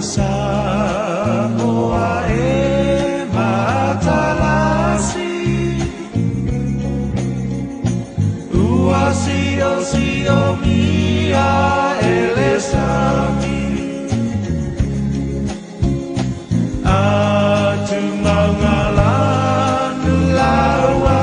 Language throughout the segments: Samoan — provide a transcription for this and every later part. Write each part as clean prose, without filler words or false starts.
Samoa e matalasi Ua siosiomia e le sami Atu maugalanu lauala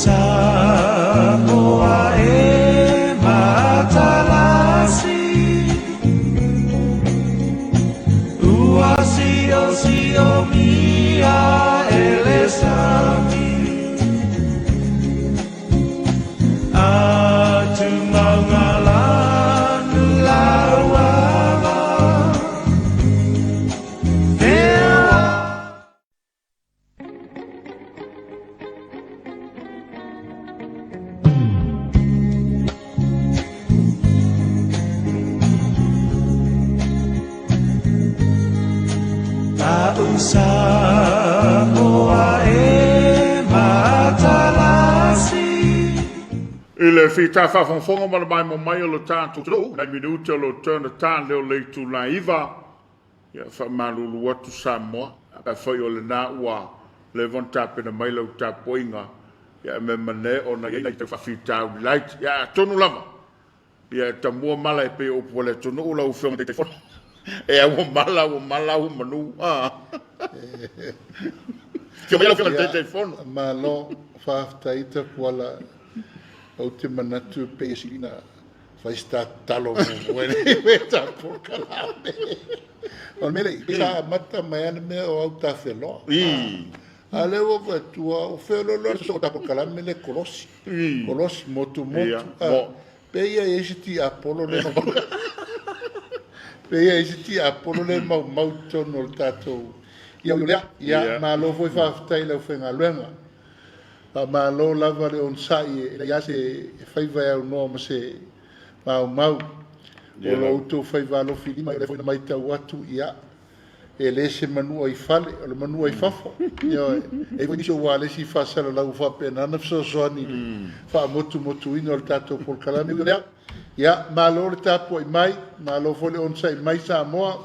Samoa e matalasi Ua siosiomia e le sami Atu maugalanu lauala Samoa e matalasi. I le fita faafogafoga ma le maimoa mai o lo tatou atunuu, nai minute o lo toe ona ta lea o le itula e 9, ia faamalulu atu Samoa, pe afai o lena ua leva ona tapena mai lau tapuaiga, ia e memane ona i ai nai tau faafitauli laiti. Ia atonu lava Ia e tamua mala e pei o upu a le atunuu lau Afioga i le Taitaifono. E a ua mala, ua mala ua manu. Afio mai lau Afioga i le Taitaifono. Malo, faafetai Tapuala. Ou te manatu e pei e sili ona fai se ta tatalo muamua e le i ta polokalame. O le mea lea, pei sa amata mai lava le mea o au tafeloa. A o lea ua ou vaai atu, ua feoloolo lava ta polokalame lea e kolosi. Kolosi, motumotu. Pe ia i ai se tiapolo le maumau. Pe ia i ai se tiapolo le maumau i totonu o le tatou. Ia ui o lea, ia malo foi faafetai i le aufaigaluega. Faamalo lava le onosai e leai lava se faiva e aunoa ma se maumau. O lo outou faiva alofilima, o lea foi na matau atu, ia E le se manua i fale, o le manua i fafo. Ioe. E i ai foi nisi o ualesi faasalalau ua faapena ona fesoasoani i le faamotumotuina o le tatou polokalame. Ui o lea, ia, malo le tapuai mai, malo foi le onosai mai Samoa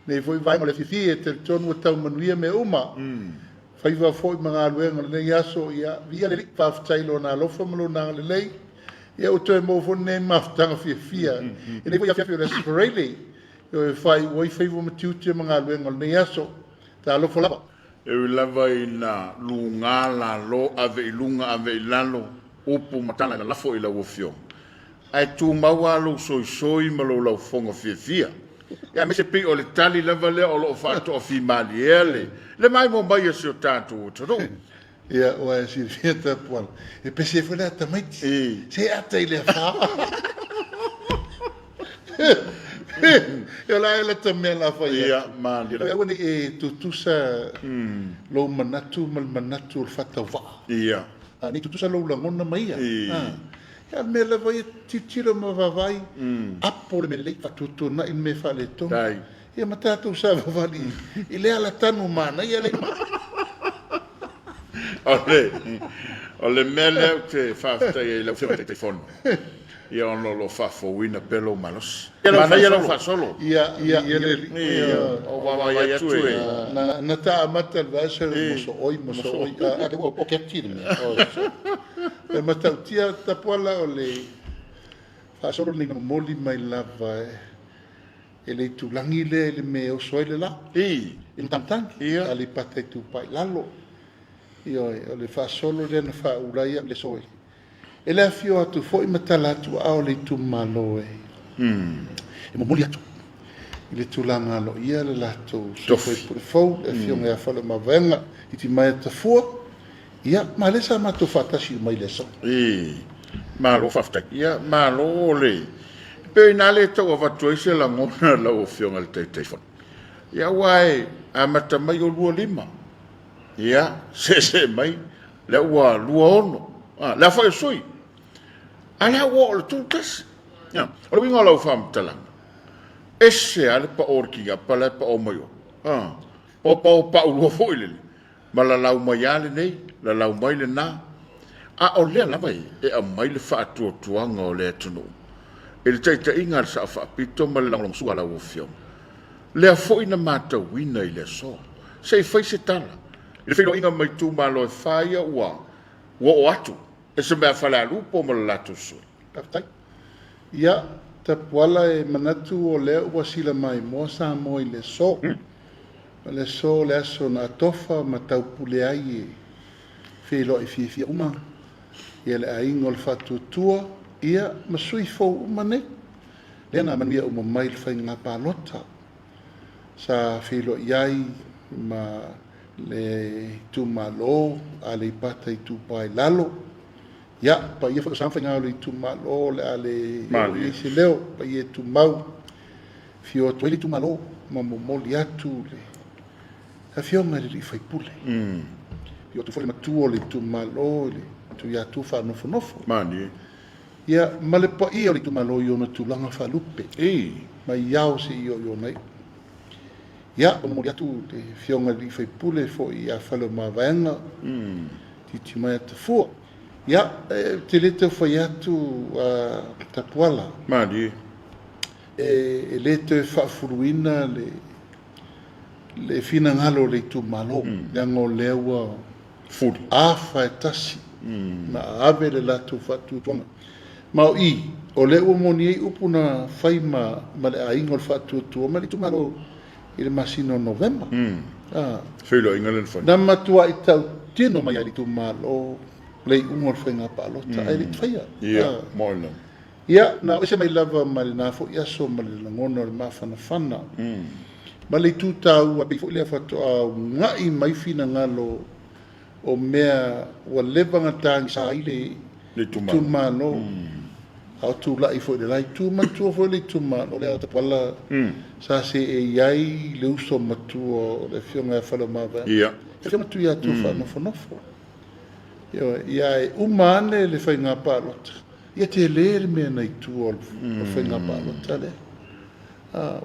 i lenei foi vaega o le afiafi. E talitonu ua tau manuia mea uma, faiva foi ma galuega o lenei aso. Ia, viia le Alii, faafetai i Lona alofa ma Lona agalelei. Ia, ua toe maua foi lenei mafutaga fiafia i lenei foi afiafi o le Aso Faraile. E faaiu ai faiva ma tiute ma galuega o lenei aso. Talofa lava. E ui lava ina luga lalo, ave i luga ave i lalo, upu ma tala e lalafo i lau Afioga, ae tumau lava lou soisoi ma lou laufofoga fiafia, aemaise pei o le tali lava lea o lo o faatoafimaliea le maimoa mai a si o tatou atunuu. Ia, ua e silafia Tapuala, e pese ai foi le ata tamaiti. Se ata i le afa. Ia o le a ea lata mea la fai atu. Ia, malie. Aua ne i e tutusa lou manatu ma le manatu o le faatauvaa. Ia. Ne i tutusa lou lagona ma ia. Ia, o le mea lava ia, tilotilo ma vaavaai, apo le mea lelei, faatuatuanai le mea faaletonu. Ia ma tatou savavali i le ala tanu manaia lea. O le mea lea ou te faafetai ai i lau Afioga i le Taitaifono, ia ona o lo o faafouina pea lou malosi. Manaia lau faasolo. Ia, ia, ia. O vaavaai atu e. Na ta amata i le vaiaso e mosooi, mosooi, a o lea ua oki le mea. E matautia Tapuala o le faasolo lenei na momoli mai lava e. E le itulagi lea i le mea e oso ai le la. I. I Matagi, Ia. Aleipata Itupa i Lalo. Ioe, o le faasolo lea na faaula ai au i le aso e. E le afio atu foi ma tala atu aao o le itumalo e. E momoli atu i le tulaga aloaia le latou sui faipule fou, le Afioga ia Faleomavaega Titimaea Tafua, ia, ma lea sa matou faatasi uma i le aso. I. Malo faafetai. Ia, malo le. E pei o ina lea e tau avatu ai se lagona lau Afioga i le Taitaifono. Ia, aua e amata mai o 25, ia, seesee mai, lea ua 26, a, le aofai o sui usufono, a o lea ua oo i le 31. Ia, o le uiga o lau faamatalaga, ese lava le pao o le kigapa la e pao mai o. A, paopao paulua foi lele, ma lalau mai lava lenei, lalau mai lena. A o lea lava e aumai le faatuatuaga o le atunuu i le taitaiga a le Sao Faapito ma le lagolagosua a lau Afioga. Lea foi na matauina i le aso. Se i fai se tala i le feiloaiga ma itumalo e fa ia ua oo atu e se mea Falealupo ma le latou sui. Faafetai. Ia, Tapuala e manatu o lea ua sila maimoa Samoa i le aso. O le aso o le aso na atofa ma taupule ai e feiloai fiafia uma ia le aiga o le Faatuatua ia ma sui fou uma nei. Lea na manuia uma mai le faiga palota sa feiloai ai ma le itumalo Aleipata Itupa i Lalo. Ia, paia foi o sa ma faiga o le itumalo o le a le oo i ai se leo, paia e tumau. Afio atu ai le itumalo ma momoli atu le afioga i le alii faipule. Afio atu foi le matua o le itumalo i le Tuiatua Faanofonofo. Malie. Ia, ma le paia o le itumalo i ona tulaga faalupe. Mai ao seia oo i ona iu. Ia, momoli atu le afioga i le alii faipule foi ia Faleomavaega, Titimaea Tafua. Ia, ou te le tau fai atu a Tapuala. Malie. E le toe faafuluina le finagalo o le itumalo, leaga o lea ua Fuli. afa e tasi na ave le latou faatuatuaga. Ma o i, o lea ua moni ai upu na fai ma le aiga o le faatuatua ma le itumalo i le masina o Novema. Feiloaiga lea na fai. Na matuai tautino mai ai le itumalo le iuga o le faiga palota ae le i faia. Ia, moni lava. Ia, na o ese mai lava ma lena foi aso ma le lagona o le mafanafana ma le itu taua, pei foi lea faatoa uga'i mai finagalo o mea ua leva ona tagisa ai le itumalo, a o tulai foi i le la itu. Manatua foi le itumalo lea o Tapuala sa seei ai le uso matua o le Afioga ia Faleomavaega, le Afioga Tuiatua Faanofonofo. Ioe, ia e uma ane le faiga palota, ia tele le mea na i tua o le faiga palota lea.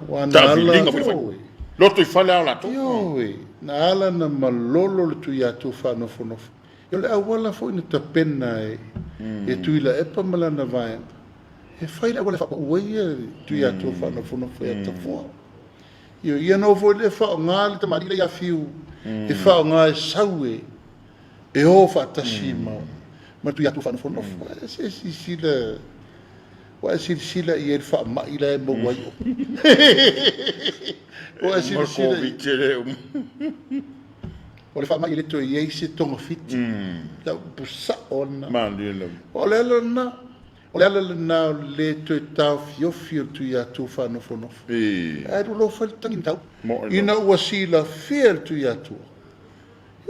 Ua na ala, ioe. Loto i fale a o latou. Ioe, na ala na malolo le Tuiatua Faanofonofo. O le auala foi na tapena e Tuilaepa ma lana vaega, e fai le auala e faapau ai le Tuiatua Faanofonofo ia Tafua. Ioe, ia na oo foi lea faaaoga le tamalii lea ia Fiu, e faaaoga e sau e o faatasi ma le Tuiatua Faanofonofo. Se i silasila, ua e silasila i ai i le faamai la e maua ai oe. Ua e silasila i ai. O le faamai e le toe i ai se togafiti. Lau upu sao lena. Malie lava. O le ala lena. O le ala lena o le le toe taofiofi o le Tuiatua Faanofonofo. Ae alu loa fai le tagi mataupu. Ina ua silafia e le Tuiatua,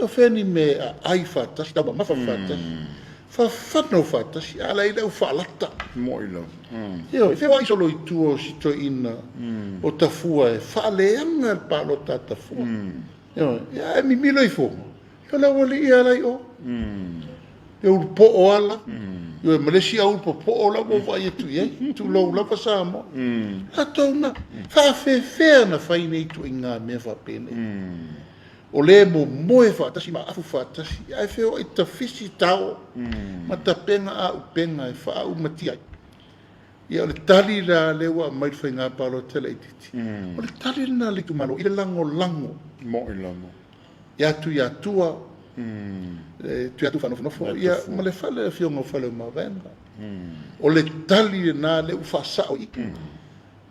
o fea ni mea e aai faatasi, taumamafa faatasi, fafano faatasi, a la e i ai le au faalata. Ioe, feoai solo i tua o si toeaina o Tafua e faaleaga le palota a Tafua. Ioe, ae mimilo ifo, o le aualii lava la i o. E ulupoo ala, ioe, ma le isi au ulupopoo la ua ou vaai atu i ai, tulou lava Samoa. Latou na faafefea ona fai nei ituaiga mea faapenei. O lea e momoe faatasi ma afu faatasi, ae feoai tafisi tao ma tapena auupega e faaaumatia ai. Ia o le tali la lea ua aumai i le faiga palota laitiiti, o le tali lena a le itumalo i le lagolago ia Tuiatua, Tuiatua Faanofonofo ia ma le fale Afioga o Faleomavaega. O le tali lena lea ua faasao i i.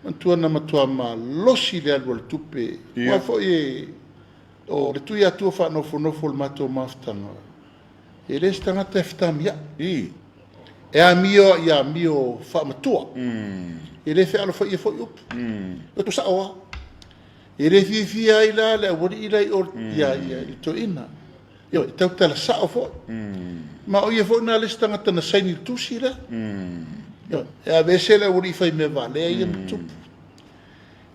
Manatua na matua malosi le alu a le tupe, aua foi o le Tuiatua Faanofonofo o le matou mafutaga, E le se tagata e fetamiai. E amio i amio faamatua. E le fealofaia foi upu. E tuusao lava. E le fiafia ai la le aualii la i o ia ia i le toeaina. Ioe, e tautala sao foi. Ma o ia foi na le isi tagata na saini i le tusi lea. Ioe, e aveese le aualii fai mea valea ia ma tupu.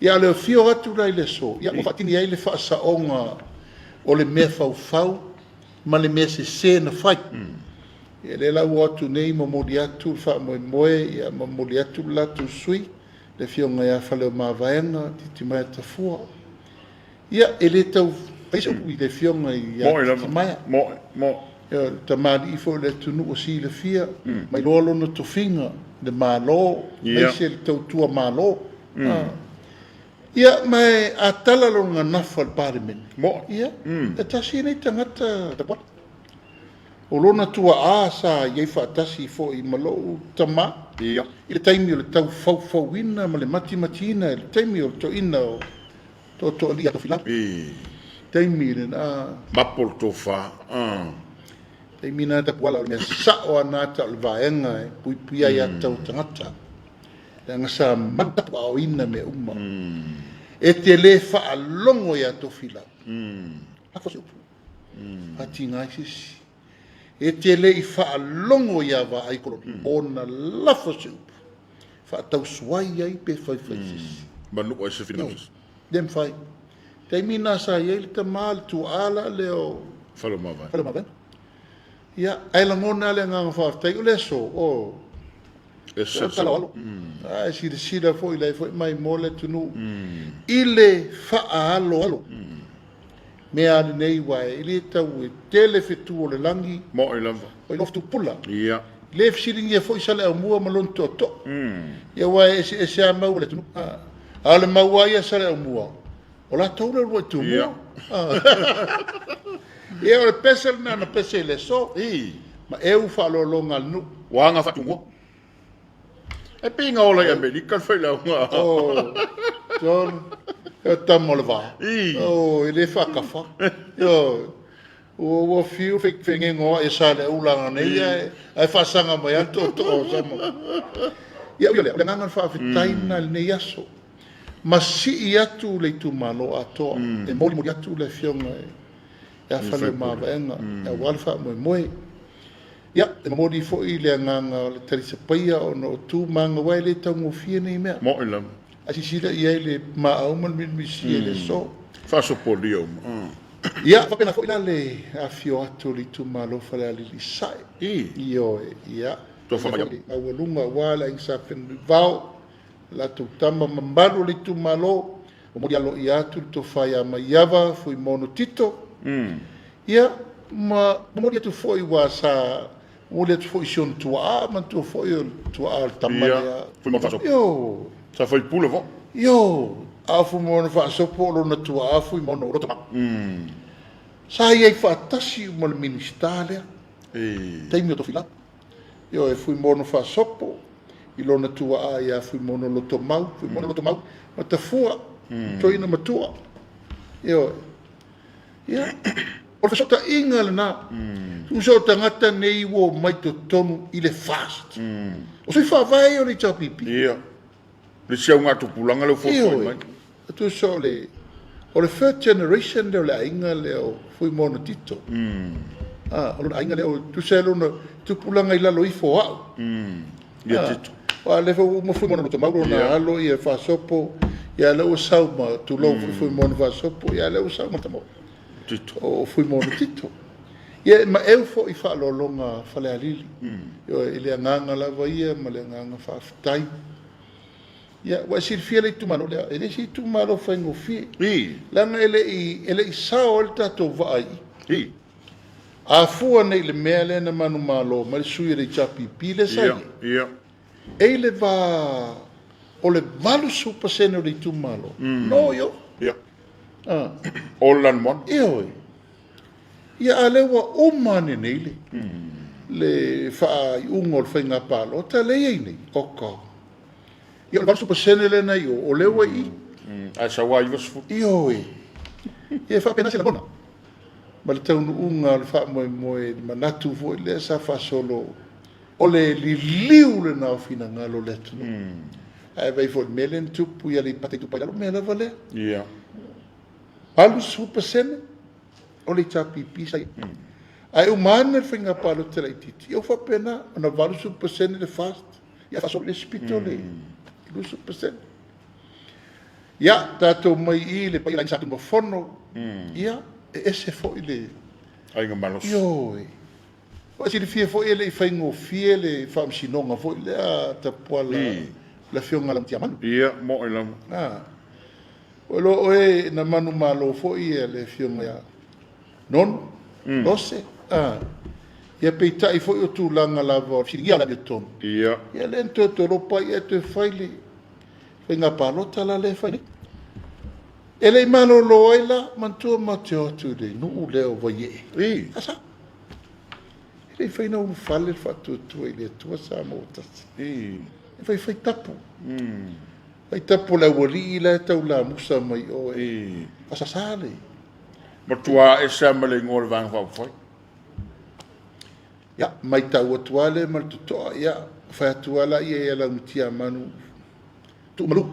Ia, a o le afio atu la i le aso, ia ua faatini ai le faasaoga o le mea faufau ma le mea sese na fai. Ia lea la ua o atu nei momoli atu le faamoemoe, ia momoli atu le latou sui, le Afioga ia Faleomavaega Titimaea Tafua. Ia, e le tau fai se upu i le Afioga ia Mo'i lava. Titimaea. Mo'i, mo'i. Ia, o le tamalii foi o le atunuu ua silafia, ma iloa lona tofiga, le Malo, aemaise le tautua Malo. Ia, ma e a tala lona ganafa i le Palemene, Mo'i. Ia, e tasi lenei tagata tapuai. O lona tuaa sa i ai faatasi foi ma lou tama i le taimi o le tau faufauina ma le matimatiina i le taimi o le toeaina o Tootooalii ia Tofilau. Taimi lena. Mapo le tofa. Taimi lena Tapuala o le mea sao lava lena ta o le vaega e puipuia ai aiatatau a tagata. Leaga sa malu tapuaaoina mea uma. E te le faalogo ia Tofilau. Lafo se upu. Atiga ai se isi. E te le i faalogo ia Vaai Koloni ona lafo se upu faatausuai ai pe faifai se isi. Manua ai se finagalo. Le mafai. Taimi na sa i ai le tama le tuaa la lea o Faleomavaega. Faleomavaega. Ia, ae lagona le agaga faafetai o le aso, o E o Talaoalo. Ae silasila foi la e foi mai mo le atunuu i le faaaloalo. Mea a lenei aua e le tau e tele fetu o le lagi. Mo'i lava. O i fetu pula. Ia. Le fesiligia foi Saleaaumua ma lona tootoo. Ia aua e eseese lava mau o le atunuu. A o le mau lava ia a Saleaaumua, o latou lea uluai tumua. Ia o le pese lena na pese i le aso. Ma eu faaaloaloga a le nuu. Ua aga faatumua. E pei na ola i Amerika le failauga. Oh, John, e tama o le vā. Oh, e le faakafa. Ioe. Ua fiu fegegoai e Saleaula nei ae faasaga mai lava le tootoo o Samoa. Ia, ui o lea, o le agaga o le faafetai lena i lenei aso. Ma sii atu le itumalo atoa, e molimoli atu le Afioga ia Faleomavaega aua le faamoemoe. Ia, e momoli foi le agaga o le talisapaia ona o tu ma aga aua e le taugofie nei mea. Mo'i lava. A silasila i ai le maau ma le milimisia i le aso. Faasopolia uma. Ia, faapena foi la le afifio atu o le itumalo Falealili Sasae. Ioe, ia. Tofa mai au. Maualuga aua le Aiga Sa Fenunuivao, latou tama mamalu o le itumalo, momoli aloaia atu le tofa ia Maiava Fuimono Tito. Ia, ma momoli atu foi aua sa momoli atu foi i si ona tuaa, manatua foi o le tuaa o le tama lea. Fuimono Faasopo. Ioe. Sa faipule foi. Ioe, a o Fuimono Faasopo o lona tuaa Fuimono Lotomau. Sa i ai faatasi uma le Minisita lea, taimi o Tofilau. Ioe, Fuimono Faasopo i lona tuaa ia Fuimono Lotomau, Fuimono Lotomau ma Tafua, toeaina matua. Ioe. Ia, o le fesootaiga lena. Tusa o tagata nei ua omai totonu i le FAST. O sui faavae ia o le HRPP. Ia. Le isi augatupulaga lea ua foifoi mai. Ioe. Tusa o le o le third generation lea o le aiga lea o Fuimono Tito. O lona aiga lea, tusa e lona tupulaga i lalo ifo o au. Ia Tito. Aua o lea foi ua uma Fuimono Lotomau lona alo ia Faasopo, ia lea ua sau ma tulou foi Fuimono Faasopo, ia lea ua sau ma tama Tito. O Fuimono Tito. Ia ma eu foi i faaaloaloga Falealili. Ioe, i le agaga lava ia ma le agaga faafetai. Ia, ua e silafia le itumalo lea, e le se itumalo faigofie. Leaga e le i, e le i sao ai le tatou vaa i i. A fua nei i le mea lea na manumalo mai le sui o le HRPP lea sa i ai. E i le va o le 80% o le itumalo, no i o. O le Lanumoana. Ioe. Ia, a lea ua uma ane nei le, le faaiuga o le faiga palota lea e i ai nei, oka. Ia, o le 80% lea na i o, o lea ua i i. Ae sau lava 90. Ioe. Ia, e faapena se lagona ma le taunuuga o le faamoemoe i le manatu foi lea sa faasolo o le liliu lena o finagalo o le atunuu. Ae vaai foi i le mea lea na tupu i Aleipata Itupa i Lalo, o le mea lava lea. 80% o le HRPP sa i ai. Ae uma ane le faiga palota laitiiti, ia ua faapena ona 80% le FAST, ia faasolo i le isi pito le 20%. Ia, tatou mai i i le paia o le Aiga Sa Tunumafono, ia, e ese foi le Aiga malosi. Ioe. Ua silafia foi e le i faigofie le faamasinoga foi lea Tapuala le Afioga ia Laumatiamanu. Ia, mo'i lava. A, o lo oe na manumalo foi le Afioga ia Nonu, Lose, a, ia peitai foi o tulaga lava o le fesiligia o le amiotonu. Ia. Ia lea na toe tolopa ai ae toe fai le faiga palota la lea e fai nei. E le i malolo ai la, manatua matou te o atu i le nuu lea o Vaiee. I. Asa. E le i fai na ulufale le faatuatua i le Atua Samoa ua tasi. I. E fai fai tapu. Fai tapu o le aualii la e tau lamusa mai o e. I. Asasa le. Matua ese lava ma le igoa o le Vaega Faaupufai. Ia, matau atu lava lea ma le totoa, ia, fai atu lava laia ia Laumatiamanu, tuumalu.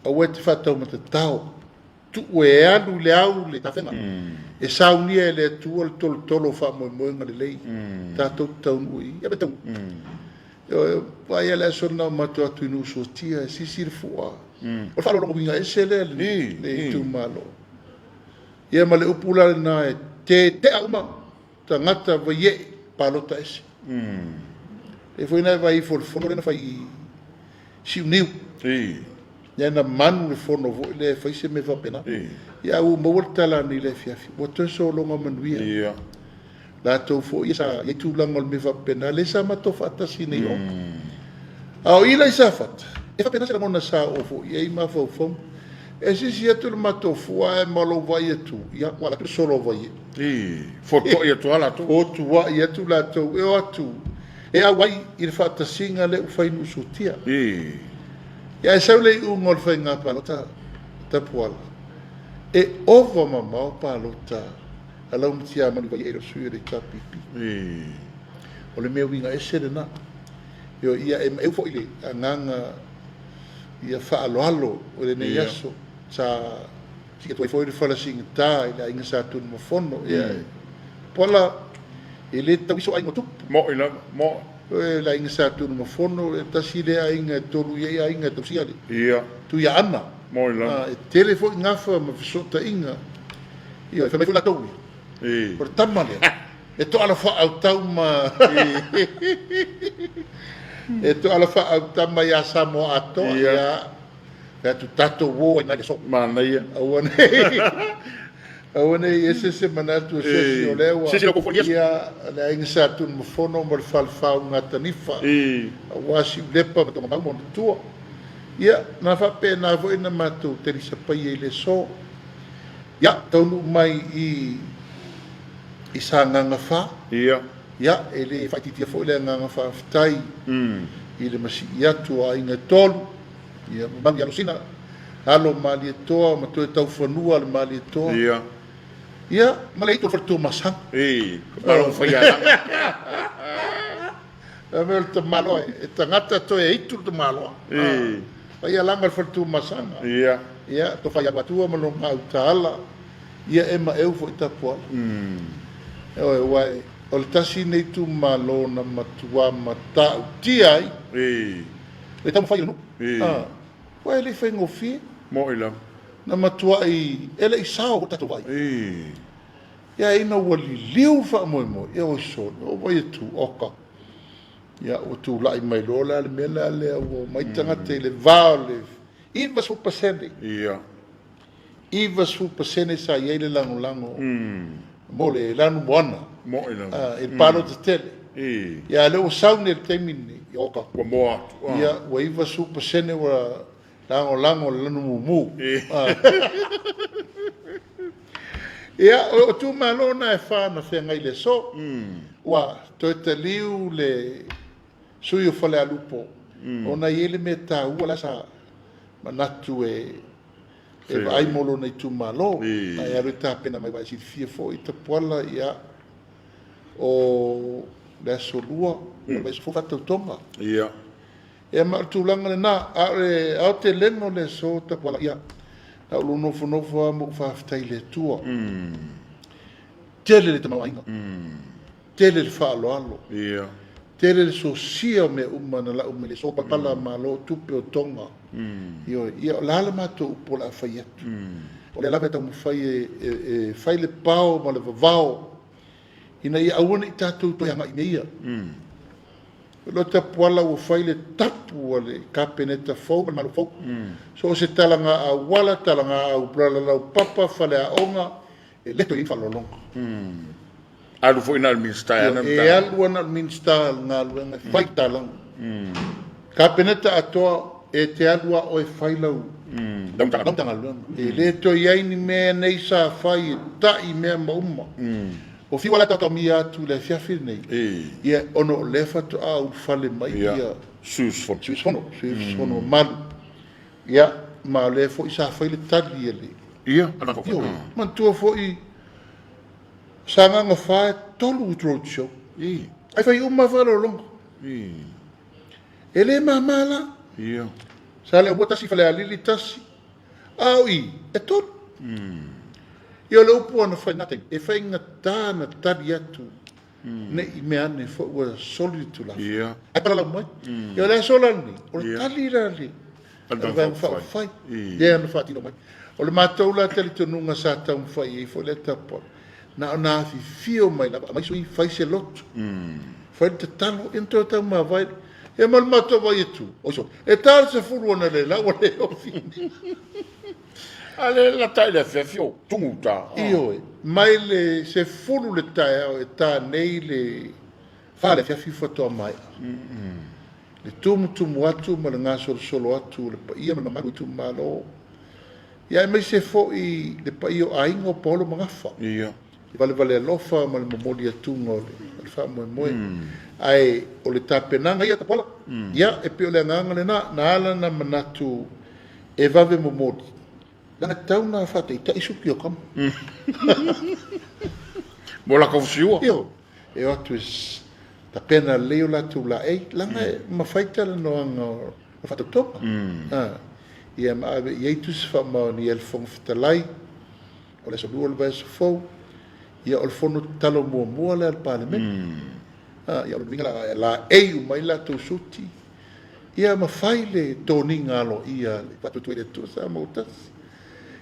Aua e te faataumatatao, tuu e alu i le au le tafega, e saunia e le Atua le tolotolo o faamoemoega lelei, tatou te taunuu i ia pe taunuu. Ioe, vaai lava le aso lena o matou atu i Nuusuatia e sisi le fua. O le faaaloalo uiga ese lea i le itumalo. Ia ma le upu la lena e tetea uma tagata Vaiee palota ese. E foi na e vaai ifo i le fono lea na fai i Siuniu. Lea na manu le fono foi lea e fai se mea faapena. Ia a ua maua le tala anei i le afiafi, ua toe sologa manuia. Latou foi sa i ai tulaga o le mea faapena, lea sa matou faatasi nei o. A o i la i Safata, e faapena se lagona sa oo foi i ai mafaufauga. E sisi atu le matou fua ae ma lou vaai atu, ia ua alu atu le solo a Vaiee. Fotuai atu lava latou. Fotuai atu latou e o atu e auai i le faatasiga lea ua fai i Nuusuatia. Ia ae sau le iuga o le faiga palota Tapuala, e ova mamao palota a Laumatiamanu i Vaiee i le sui o le HRPP. O le mea uiga ese lena. Ia e maeu foi le agaga ia faaaloalo o lenei aso sa sii atu ai foi le fala siigata i le aiga Sa Tunumafono. Ia Pola, e le tauiso aiga o tupu. Mo'i lava, mo'i. Le aiga Sa Tunumafono, e tasi lea aiga e tolu i ai aiga e tausia le Tuiaana. Mo'i lava. E tele foi gafa ma fesootaiga. Ia, fai mai foi latou, o le tama lea, e toala faaautau ma e toala faaautama ia Samoa atoa. Ia, fai atu tatou o ai nai le aso. Manaia. Aua nei, aua nei ese se manatu o se isi o lea ua ia le aiga Sa Tunumafono ma le Falefa o Gatanifa, aua Siulepa ma Togamau ma ona tua. Ia, na faapena foi na matou talisapaia i le aso. Ia, taunuu mai i i Sagaga 4. Ia, e le faaitiitia foi le agaga faafetai i le masii atu o aiga e tolu, ia mamalu ia Alosina, alo o Malietoa ma toe taufanua le Malietoa. Ia, ma le itu o le Faletuamasaga. Malo faialaga. Fai mai o le tamaloa e tagata toe itu le tamaloa. Faialaga o le Faletuamasaga. Ia, tofa ia Luatua ma lona gautaala. Ia e maeu foi Tapuala. Ioe, aua o le tasi lenei itumalo na matua matautia ai le taumafai o le nuu. Aua e le i faigofie. Mo'i lava. Na matuai e le i sao foi le tatou vaai. Ia ina ua liliu le faamoemoe, ia oi sole, o vai e tu, oka. Ia ua tulai mai loa la le mea la lea ua omai tagata i le va o le 90%. 90% sa i ai le lagolago mo le lanumoana i le palota tele. Ia a o lea ua sau nei i le taimi lenei, ia oka. Ua moa atu. Ia ua 90% ua lagolago le lanumumu. Ia o itumalo na e fa na feagai i le aso. Ua toe taliu le sui o Falealupo ona e i ai le mea taua la sa manatu e vaai mo lona itumalo, ae alu e tapena mai, aua e silafia foi Tapuala, ia, o le aso Lua o le vaiaso fou faatautoga. Ia ma o le tulaga lena, a o le aotelega o le aso Tapuala, ia, na ou nofonofo lava ma ou faafetai i le Atua. Tele le tamaoaiga, tele le faaaloalo, tele le sosia o mea uma na lau mai le aso, palapala malo, tupe o toga. Ioe, ia o le a le matou upu o le a fai atu? O lea lava e taumafai e fai le pao ma le vavao Ina ia aua ne i tatou toe agai i mea ia. O lo tapuala ua fai le tapu a le Kapeneta fou ma le Malo fou. So o se talaga auala, talaga laupapa, faleaoga, e le toe i ai faaaloaloga. Alu foi na o le Minisita e ana le E alu ana le Minisita o le galuega e fai talaga. Kapeneta atoa e te alu a oe fai lau Matagaluega. E le toe i ai ni mea nei sa fai e ta'i mea ma uma. O fiu lava taotaomia atu i le afiafi lenei, ia ona o lea faatoa ulufale mai ia sui usufono. Sui usufono, sui usufono mamalu. Ia, ma o lea foi sa fai le tali a le Ia, Ioe, manatua foi Sagaga 4 e 3 road show. Ae fai uma lava faaaloaloga. E le mama la. Saleaaumua tasi, Falealili tasi, a o i e 3. Ia o le upu na fai na taimi, e faigata na tali atu ne i mea ane foi ua soli le Tulafono. Ae palalau mai. Ia o le aso la lenei, o le tali la le Vaega Faaupufai lea na faatino mai. O le matou la talitonuga sa taumafai ai foi lea tapuai, na ona afifio mai lava, aumai sui, fai se lotu, fai le tatalo, ia na toe taumavae. Ia ma le matou vaai atu, oi sole, e ta le 10 ona le la ua le ofi. A le lata i le afiafi o tumu ta. Ioe, mai le 10 le taeao e ta nei le 4 le afiafi faatoa maea. Le tumutumu atu ma le gasolosolo atu o le paia ma le mamalu o itumalo. Ia aemaise foi le paia o aiga o Paolo ma Gafa. Ia. Le valevale alofa ma le momoli atuga o le faamoemoe. Ae o le tapenaga ia Tapuala, ia e pei o le agaga lena, na ala na manatu e vave momoli, leaga e tatau ona faataitai suki o kama. Mo latou fusiua. Ioe, e o atu e tapena lelei o latou laei, leaga e mafai talanoaga o faatautoga. Ia ma ave i ai tusi faamaonia e le Fofoga Fetalai, o le aso 2 o le vaiaso fou, ia o le fono tatalo muamua lea a le Palemene. Ia o le uiga la, laei uma ai latou suti, ia ma fai le toniga aloaia a le Faatuatua i le Atua Samoa ua tasi.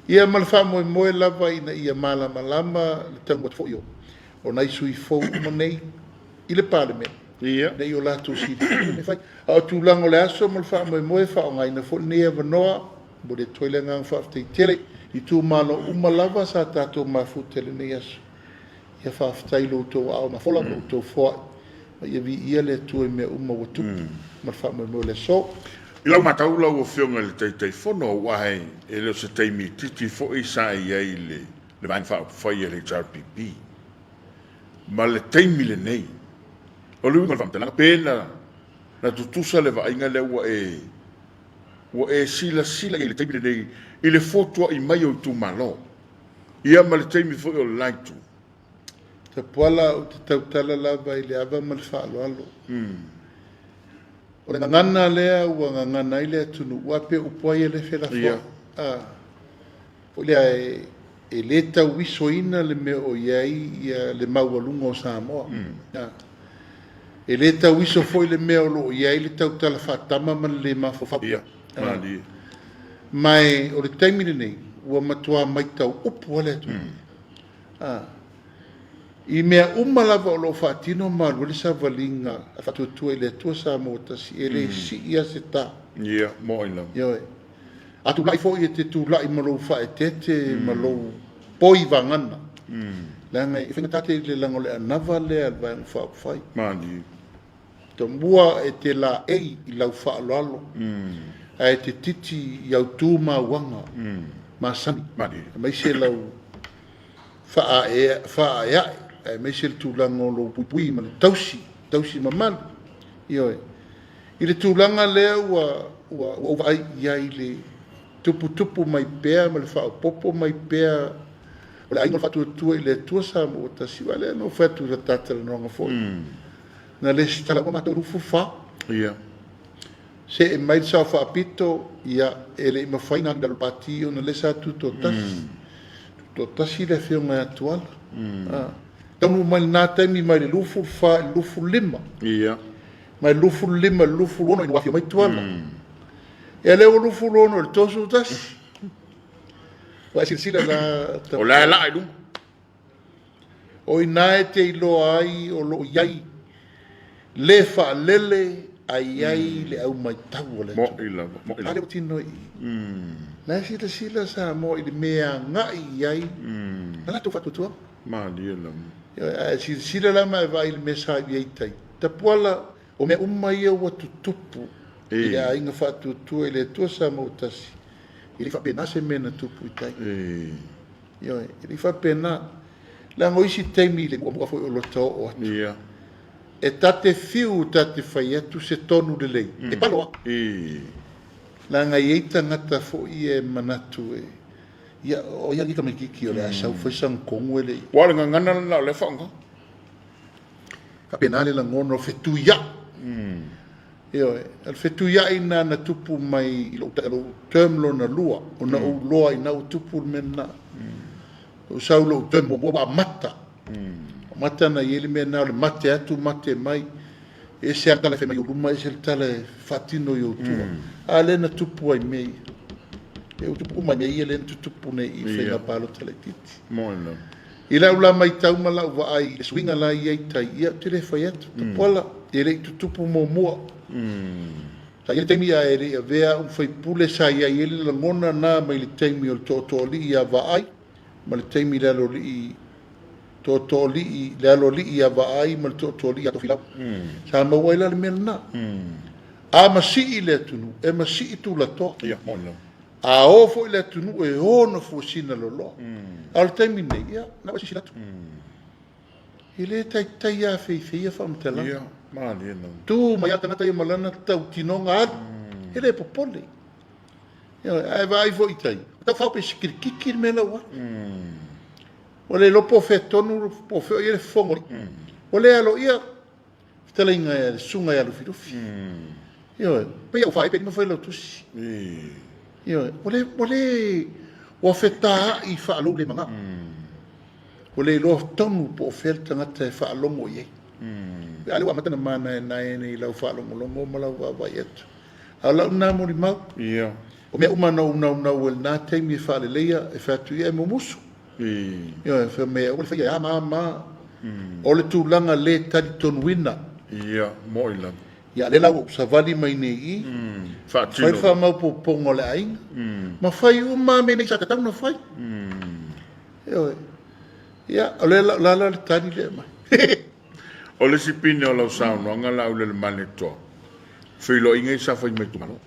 Ia ma le faamoemoe lava ina ia malamalama le taunuu atu foi o nai sui fou uma nei i le Palemene. Ia. Ina ia o latou silafia le mea fai. A o tulaga o le aso ma le faamoemoe e faaaogaina foi lenei avanoa, momoli atu ai le agaga faafetai tele i itumalo uma lava sa tatou mafuta i lenei aso. Ia faafetai i lo outou aao mafola ma lo outou foai, ma ia viia le Atua i mea uma ua tupu ma le faamoemoe o le aso. I lau matau lau Afioga i le Taitaifono, aua e le o se taimi itiiti foi sa i ai i le Vaega Faaupufai a le HRPP ma le taimi lenei. O le uiga o le faamatalaga, pe na tutusa le vaaiga lea ua e ua e silasila i ai i le taimi lenei i le fotuai mai o itumalo, ia ma le taimi foi o le la itu. Tapuala, ou te tautala lava i le ava ma le faaaloalo. O le gagana lea ua gagana ai le atunuu, aua pei o upu lava ia lea e felafoai. Foi lea e le tauisoina le mea o i ai le maualuga o Samoa. E le tauiso foi le mea o lo o i ai le tautala faatama ma le le mafaufau. Ma o le taimi lenei, ua matua maitau upu lava le atunuu. I mea uma lava o lo o faatino ma alu ai le savaliga a Faatuatua i le Atua Samoa tasi, e le sii lava se ta. Ia, mo ai lava. Ioe. A tulai foi e te tulai ma lou faaeteete ma lou poi vagana, leaga e faigata tele leaga o le anava lea a le Vaega Faaupufai. Malie. Tomua e te laei i lau faaaloalo, ae e te titi i au tu ma auaga masani, aemaise lau faaeae, aemaise le tulaga o lou puipui ma le tausi, tausi mamalu. Ioe. I le tulaga lea ua ou vaai i ai i le tuputupu mai pea ma le faaopoopo mai pea o le aiga o le Faatuatua i le Atua Samoa ua tasi, aua o lea na ou fai atu i le ta talanoaga foi, na lesitala uma matou 24. Ia. See mai le Sao Faapito, ia, e le i mafai ona alu i lalo o le Pati ona o lea sa tutoatasi. Tutoatasi le Afioga ia Tuala. Taunuu mai lena taimi mai le 24 i le 25. Ia. Mai le 25 i le 26 ina ua afio mai Tuala. Ia lea ua 26 i le 31. Ua e silasila la. O la e laa i luma. O i ina e te iloa ai o lo o i ai le faalele a i ai le au matau o le atunuu. Mo'i lava, mo'i A lava. lea ua tino i i. La e silasila Samoa i le mea e agai i ai na latou faatuatuaga. Malie lava. Ioe, a e silasila la ma e vaai i le mea sa i ai i tai, Tapuala, o mea uma ia ua tutupu i le aiga faatuatua i le Atua Samoa ua tasi, e le i faapena se mea na tupu i tai. Ioe, e le i faapena. Leaga o isi taimi i le muamua foi o lota oo atu, e ta te fiu ta te fai atu se tonu lelei, e palo lava. Leaga e i ai tagata foi ia e manatu e, ia, o ai alii tamaititi o le a sau fai sana tonu e le i. Ua o le gagana lena o lea e faaaoga. Faapena le lagona o fetuiai. Ioe, o le fetuiai lena na tupu mai i lou term lona lua, ona ou iloa ina ua tupu le mea lena. Ou sau i lou term muamua ua amata. Amata ona i ai le mea lena o le mate atu mate mai. E ese lava le tala e fai mai i ou luma, ese le tala e faatino i ou tua. A lea na tupu ai mea ia. E ua tupu uma mea ia lea na tutupu nei i faiga palota laitiiti. I lau la matau ma lau vaai i le suiga la e i ai tai, ia ou te le fai atu, Tapuala, e le i tutupu muamua. Sa i ai le taimi ae le i avea au ma faipule sa i ai ai le lagona na mai le taimi o le tootooalii ia Vaai ma le taimi i le aloalii tootooalii le aloalii ia Vaai ma le tootooalii ia Tofilau. Sa maua ai la le mea lena. A masii le atunuu, e masii tulatoa. A o foi le atunuu e o ona fuesina loloa. A o le taimi lenei, ia, na ua silasila atu. E le taitai lava feifeia faamatalaga. Ia, malie lava. Tu mai lava le tagata ia ma lana tautinoga alu, e le popole. Ioe, ae vaai foi i tai, ua tau fao pe se kilikiki le mea la ua alu. Ua le iloa po o fea tonu, po o fea o i ai le fofoga o alii. Ua le aloaia fetalaiga a le susuga ia Lufilufi. Ioe, pei a ua faaee pe lima fai lau tusi. Ioe, ua le, ua le, ua fetaai faalou le manao. Ua le iloa tonu po o fea le tagata e faalogo i ai. A lea ua amata ona manaenae i lau faalogologo ma lau vaavaai atu. A o lau lena molimau. O mea uma na ou naunau ai i lena taimi e faaleleia, e fai atu ia e mumusu. Ioe, fai mai aua le faia e a ma a ma a. O le tulaga le talitonuina. Ia, mo'i lava. Ia, lea la ua ou savali mai nei i i, fai le faamaopoopoga o le aiga, ma fai uma lava mea nei sa tatau ona fai. Ioe. Ia, o lea la, o le a la le tali lea e aumai? O le isi pine o lau saunoaga Laaulialemalietoa, feiloaiga ia sa fai mai itumalo.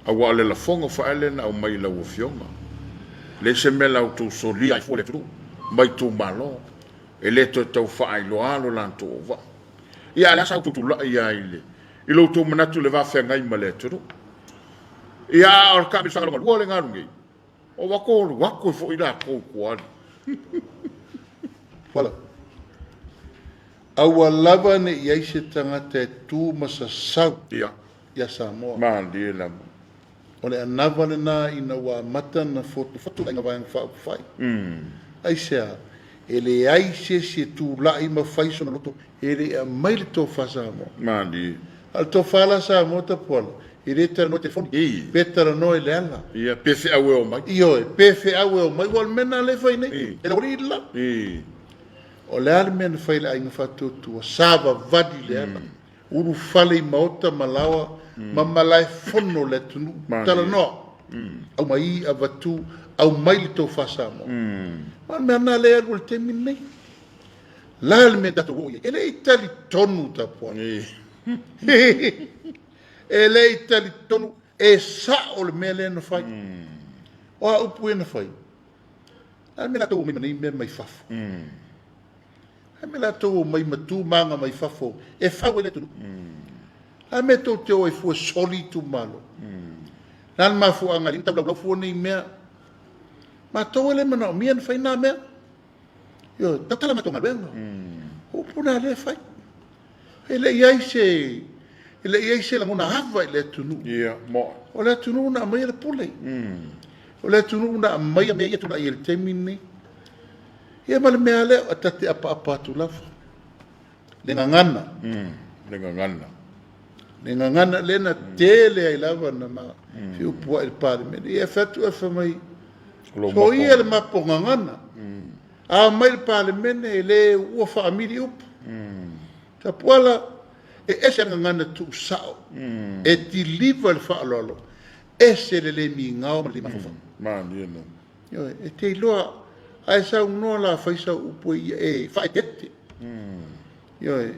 Aua o le lafoga foi lea na aumai i lau Afioga, leai se mea la outou solia ai fua le atunuu ma itumalo, e le toe tau faailoa lo latou auvaa. Ia, a o le a sa outou tulai ai i le i lo outou manatu i le va feagai ma le atunuu? Ia, a o le taamilosaga lona lua le galu nei, o atu alu atu ai foi latou i tua atu. Voilà. Aua lava ne i ai se tagata e tu ma sasau. Ia. Ia Samoa. Malie lava. O le anava lena ina ua amata ona fotufotu le Vaega Faaupufai. Aisea? E leai se isi e tulai ma fai sona loto e le i aumai le tofa Samoa. Malie. A o le tofa la Samoa Tapuala, e le talanoa i telefoni, pe talanoa i le ala. Ia, pe feau e omai. Ioe, pe feau e omai, aua o le mea lena lea e fai nei, e laualii le la. O le a le mea na fai e le Aiga Faatuatua? Savavali le ala. Ulufale i maota ma laoa ma malae fono le atunuu. Talanoa, aumai avatu, aumai le tofa Samoa. Ma o le mea lena lea e alu i le taimi lenei. La le mea tatou oo i ai, e le i talitonu Tapuala. E le i talitonu e sao le mea lea na fai. O a upu ia na fai? La le mea latou omai ma nei mea mai fafo. A mea latou omai ma tu ma aga mai fafo e fau ai le atunuu. A mea tou te o ai fua soli itumalo. Le a le mafuaaga e taulaulau fua nei mea. Matou e le manaomia ona fai na mea. Ioe, tautala matou galuega. O upu na lea e fai. E le i ai se e le i ai se lagona ava i le atunuu. Ia, moe. O le atunuu na aumaia le pule. O le atunuu na aumaia mea ia tulai ai i le taimi lenei. Ia ma le mea lea, ta te apaapa atu lava. Le gagana. Le gagana. Le gagana lea na tele ai lava na ma fiupu ai i le Palemene. Ia e fai atu e fai mai, soia le mapo gagana. A omai le Palemene e le uua faamili upu. Tapuala, e ese le gagana tuusao e deliver le faaaloalo, ese le le migao ma le le mafaufau. Malie lava. Ioe, e te iloa, a e saunoa la fai sau upu e ia e faaeteete. Ioe,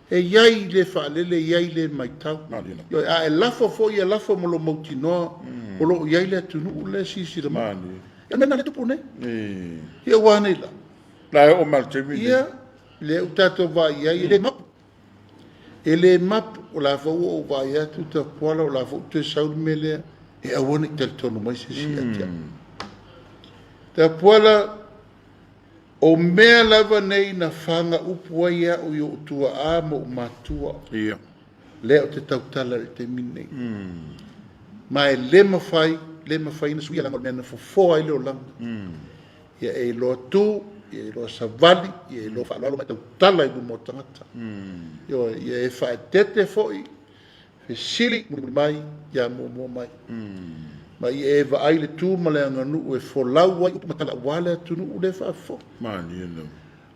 e i ai le faalele, e i ai le matau. Ioe, a e lafo foi, ia lafo ma lou mautinoa o lo o i ai le atunuu lea e silasila mai. Ia, o le mea lena lea e tupu nei. Ia ua a nei la? La e oo mai i le taimi lenei. Ia, lea ua tatou vaai i ai, e le mapu. E le mapu, o la foi ua ou vaai atu Tapuala, o la foi ua toe sau le mea lea, e aua ne i talitonu mai se isi ia te au. Tapuala, o mea lava nei na fagaupu ai au i ou tuaa ma ou matua, lea ou te tautala i le taimi lenei. Ma e le mafai, le mafai ona suia leaga o le mea na fofoa ai le olaga. Ia e iloa tu, ia e iloa savali, ia e iloa faaaloalo ma e tautala i luma o tagata. Ioe, ia e faaeteete foi, fesili mulimuli mai, ia muamua mai. Ma ia e vaai le tu ma le aganuu e folau ai upu ma tala aua le atunuu lea e faafofoga. Malie lava.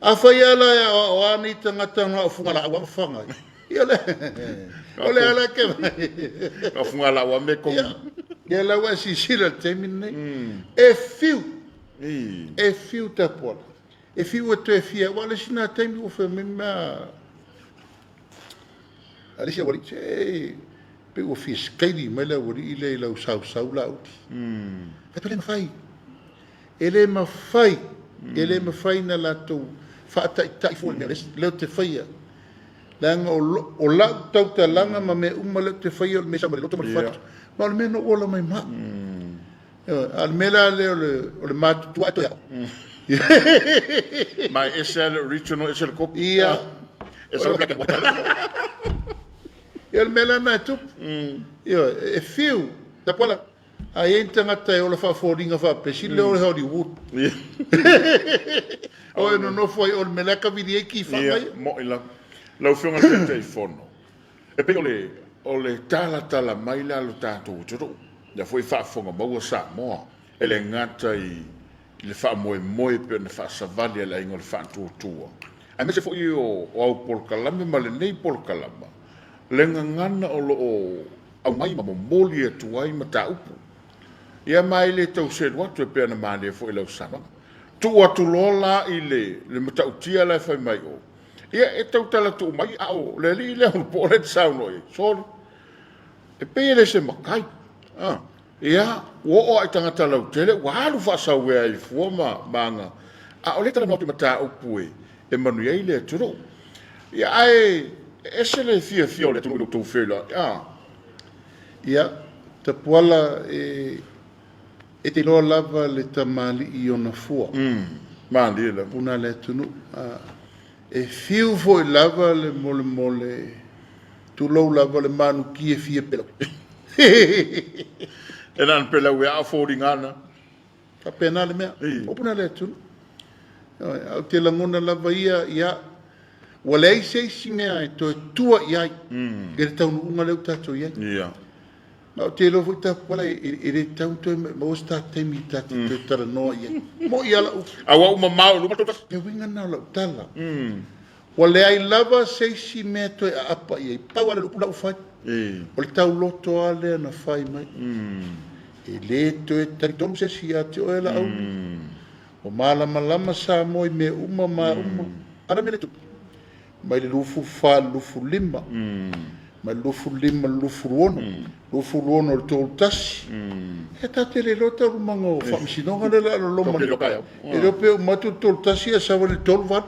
Afai lava la e aoao a nei tagata na o fugalaau lava ma faga ai, ia o le, o le ala ke mai. O fugalaau lava me kogi. Ia, ia la ua e silasila i le taimi lenei. E fiu, e fiu Tapuala. E fiu e toe fia, aua o le isi lena taimi ua fai mai mea a le isi aualii, se pei ua fia scaly mai le aualii lea i lau sausau Laauli. Fai atu, e le mafai, e le mafai, e le mafai ona latou faataitai fua i le mea lea ou te faia. Leaga o lau tautalaga ma mea uma lea ou te faia o le mea e sau mai le loto ma le fatu, ma o le mea na ou ola mai ma au. A o le mea la lea o le matutua ae toe ao. Ma e ese lava le original ese le copy. Ia. Ese le black and white. Ia o le mea la lena e tupu. Ioe, e fiu, Tapuala, a i ai ni tagata e ola faafoliga faapea, sili lea o le Hollywood. O e nonofo ai o le mea la e kavili ai kifaga ia. Ia, mo'i lava. Lau Afioga i le Taitaifono, E pei o le, o le talatala mai la o le tatou atunuu, lea foi e faafofoga maua Samoa, e le gata i le faamoemoe e pei ona faasavali a le Aiga o le Faatuatua, aemaise foi o, o au polokalame ma lenei polokalama, le gagana o lo o aumai ma momoli atu ai mataupu. Ia ma e le tau selu atu e pei ona malie foi i lau saunoaga. Tuu atu loa la i le, le matautia la e fai mai o, Ia, e tautala tuu mai, a o le alii lea o le po'o lea e te saunoa i ai, sole, e pei e le se matai. A, ia, ua oo lava i tagata lautele ua alu faasauea ai fua ma, ma aga, a o lea e talanoa atu i mataupu e, e manuia ai le atunuu. Ia, ae e ese le fiafia o le atunuu i lo outou feiloai, a. Ia, Tapuala, e, e te iloa lava le tamalii i ona fua. Malie lava. Puna le atunuu. A, e fiu foi lava le molemole, tulou lava le manuki e fia pelau. E na ona pelau e a o foliga ana. Faapena le mea. O puna le atunuu. Ioe, ae ou te lagona lava ia, ia, ua leai se isi mea e toe tua i ai i le taunuuga lea ua tatou i ai. Ia. Ma ou te iloa foi Tapuala e le tatau ona toe maua se ta taimi ta te toe talanoa i ai. Mo'i lava lau upu. A ua ou mamao i luma tou tasi. Le uiga lena o lau tala. Ua leai lava se isi mea toe aapa i ai. Pau lava le upu la ua fai. O le tauloto lava lea na fai mai. E le toe talitonu se isi ia te oe Laauli. Ua malamalama Samoa i mea uma ma a uma. A o le a le mea lea e tupu? Mai le 24 i le 25, mai le 25 i le 26, 26 i le 31. E ta te le iloa taualumaga o faamasinoga lea o le a loloma nei. E le o pe uma atu le 31 ae sau ai le 38.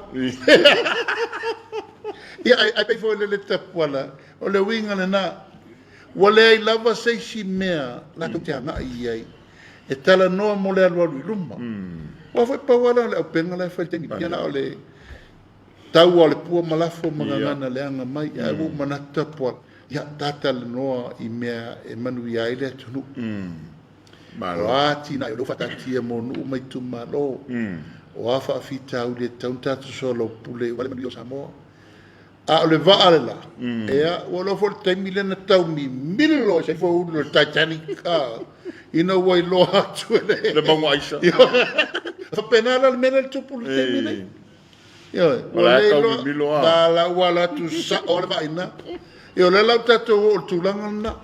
Ia, ae pei foi o le Tapuala, o le uiga lena. Ua leai lava se isi mea latou te agai i ai e talanoa mo le alualu i luma. Aua foi pau lava lea o le auupega la e fai i le taimi lenei, na o le Tau a le pua ma lafo ma gagana leaga mai, ae ua ou manatu Tapuala, ia ta talanoa i mea e manuia ai le atunuu. O a atinae o lea ua faataatia mo nuu ma itumalo, o a faafitauli e tatau ona tatou soalaupule aua le manuia o Samoa. A o le vaa le la, ia, ua iloa foi le taimi lea na tau mimilo ai se foulu o le Titanic, a, ina ua iloa atu e le... Le mauga aisa. Faapena la le mea lea e tupu i le taimi nei. Ioe, ua le iloa, mimilo lava. La ua alu atu sao le vaa i ina. Ia, o lea la ua tatou oo i le tulaga lena.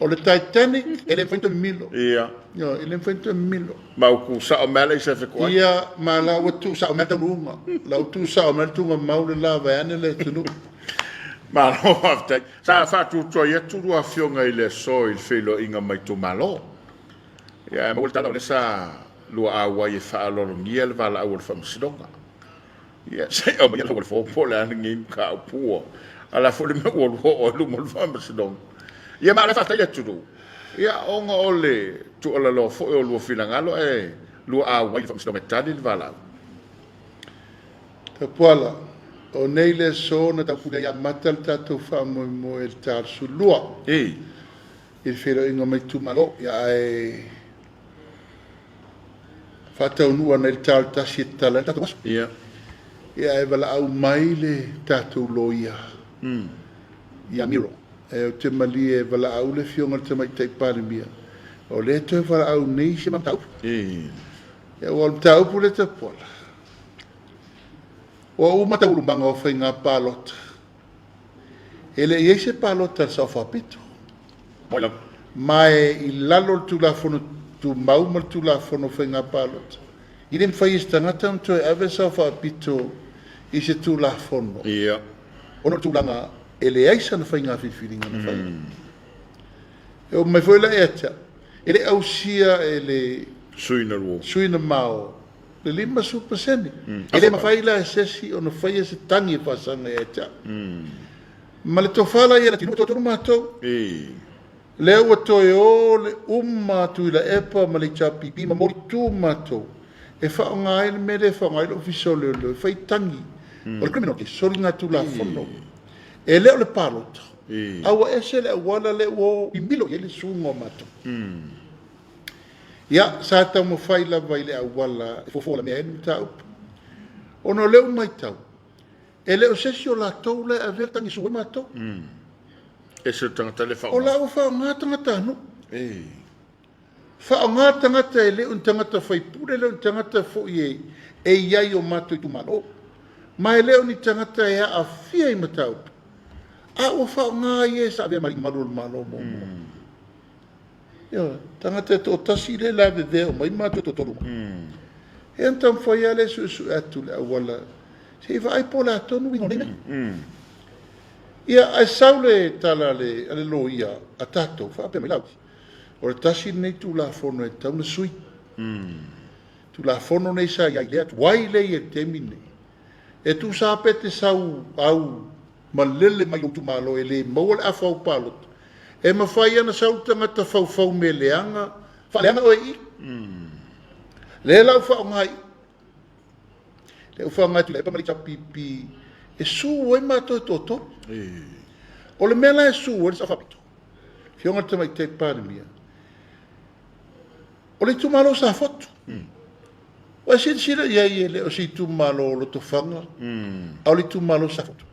O le Titanic e le mafai ona toe mimilo. Ia. Ioe, e le mafai ona toe mimilo. Ma ua tu sao mai lava le aisa e fetoai. Ia, ma la ua tu sao mai le taunuuga. La ua tu sao mai le tuugamau le la vaeane le atunuu. Malo faafetai. Sa faatuatuai atu lua afioga i le aso i le feiloaiga mai itumalo. Ia ae maua le tala o lea sa lua auai e faaaloalogia le valaau a le Faamasinoga. Ia se i aumaia lau form po o le a lenei mataupu ua ala foi le mea ua lua oo ai luma o le Faamasinoga. Ia ma o le faafetai i le atunuu, ia ona o le tuualaloa foi o lua finagalo ae lua auai i le Faamasinoga e tali le valaau. Tapuala, o nei le aso na taupule ai amata le tatou faamoemoe i le ta 12 i le feiloaiga mai itumalo, ia ae faataunuu ana i le ta o le 1 e tatala ai le tatou aso. Ia. Ia ae valaau mai le tatou loia ia Miro. E ou te malie e valaau le afioga i le Tamaitai Palemia, o lea e toe valaau nei i se mataupu. Ia aua o le mataupu lea Tapuala, ua uma taualumaga o faiga palota, e le i i ai se palota a le Sao Faapito. Ma e i lalo o le Tulafono Tumau ma le Tulafono o Faiga Palota, e le mafai e se tagata ona toe ave le Sao Faapito i se Tulafono ona o le tulaga e leai sana faiga filifiliga na faia. E oo mai foi la ia te au, e le ausia e le sui na mao le 50%. E le mafai la e se isi ona faia se tagi e faasaga ia te au. Ma le tofa la ia le toatolu matou. Lea ua toe o le uma a Tuilaepa ma le HRPP ma molitu matou e faaaoga ai le mea lea e faaaoga ai le Ofisa o Leoleo e fai tagi o le criminal case, soligatulafono. E le o le palota, a ua ese le auala lea ua mimilo i ai le suiga o matou. Ia, sa taumafai lava i le auala e fofo alamea ai le mataupu. Ona o lea ua matau, E le o se isi o latou la e avea le tagi e sue ai matou. Ese le tagata le faaaoga. O la ua faaaoga tagatanuu. Faaaoga tagata e le o ni tagata faipule, e le o ni tagata foi e i ai i o matou itumalo. Ma e le o ni tagata e aafia i mataupu. A ua faaaoga ai e sa avea ma alii mamalu o le Malo muamua. Ioe, tagata e toatasi lea e lavevea uma ai matou toatolu. Ia ona taumafai lava lea e suesue atu le auala se i vaai po o le a tonu uiga o nei mea. Ia, ae sau le tala a le loia a tatou, faapea mai, Laauli, o le tasi lenei Tulafono e tatau ona sui. Tulafono nei sa i ai lea tuai lea i ai i le taimi lenei. E tusa lava pe te sau au malele mai lou itumalo e le maua le afa au palota, e mafai lava ona sau le tagata faufau mea leaga, faaleaga oe i i. Lea la ua faaaoga i i. Lea ua faaaoga e Tuilaepa ma le HRPP e su ai matou e toatolu. O le mea la e su ai le Sao Faapito, Afioga i le Tamaitai Palemia, O le itumalo o Safotu. Ua e silasila i ai e le o se itumalo o Lotofaga, a o le itumalo o Safotu.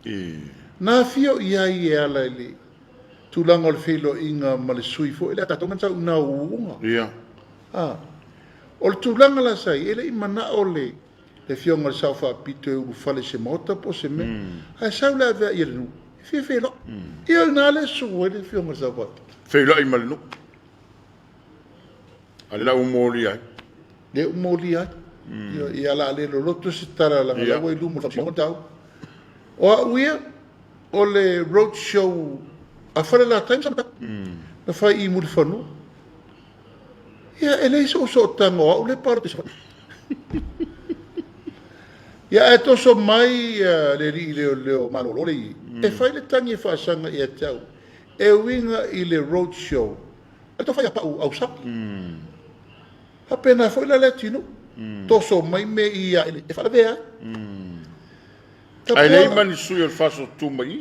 Na afio i ai e ala i le tulaga o le feiloaiga ma le sui foi lea a tatou na sau i ina o Uuuga. O le tulaga la sa i ai, e le i manao le afioga i le Sao Faapito e ulufale i se maota po o se mea, ae sau le aveai a le nuu e fia feiloai. Ia o i ina lea e susu ai le afioga i le Sao Faapito. Feiloai ma le nuu. A lea ua molia ai. Lea ua molia ai. Ia, o le a le loloto se tala leaga la ua i luma o le Faamasinoga tau. O au ia, o le road show a Falelatai ma Samatau na fai i Mulifanua. Ia, e leai sou sootaga o au lea e palota i Savaii. Ia, ae toso mai le alii leoleo malolo lea i i, e fai le tagi e faasaga ia te au e uiga i le road show A to fai a pau au sapi. Faapena foi la le atinuu. Toso mai mea i ia e faalavea ai. Ae leai ma ni sui o le Faso tu mai i.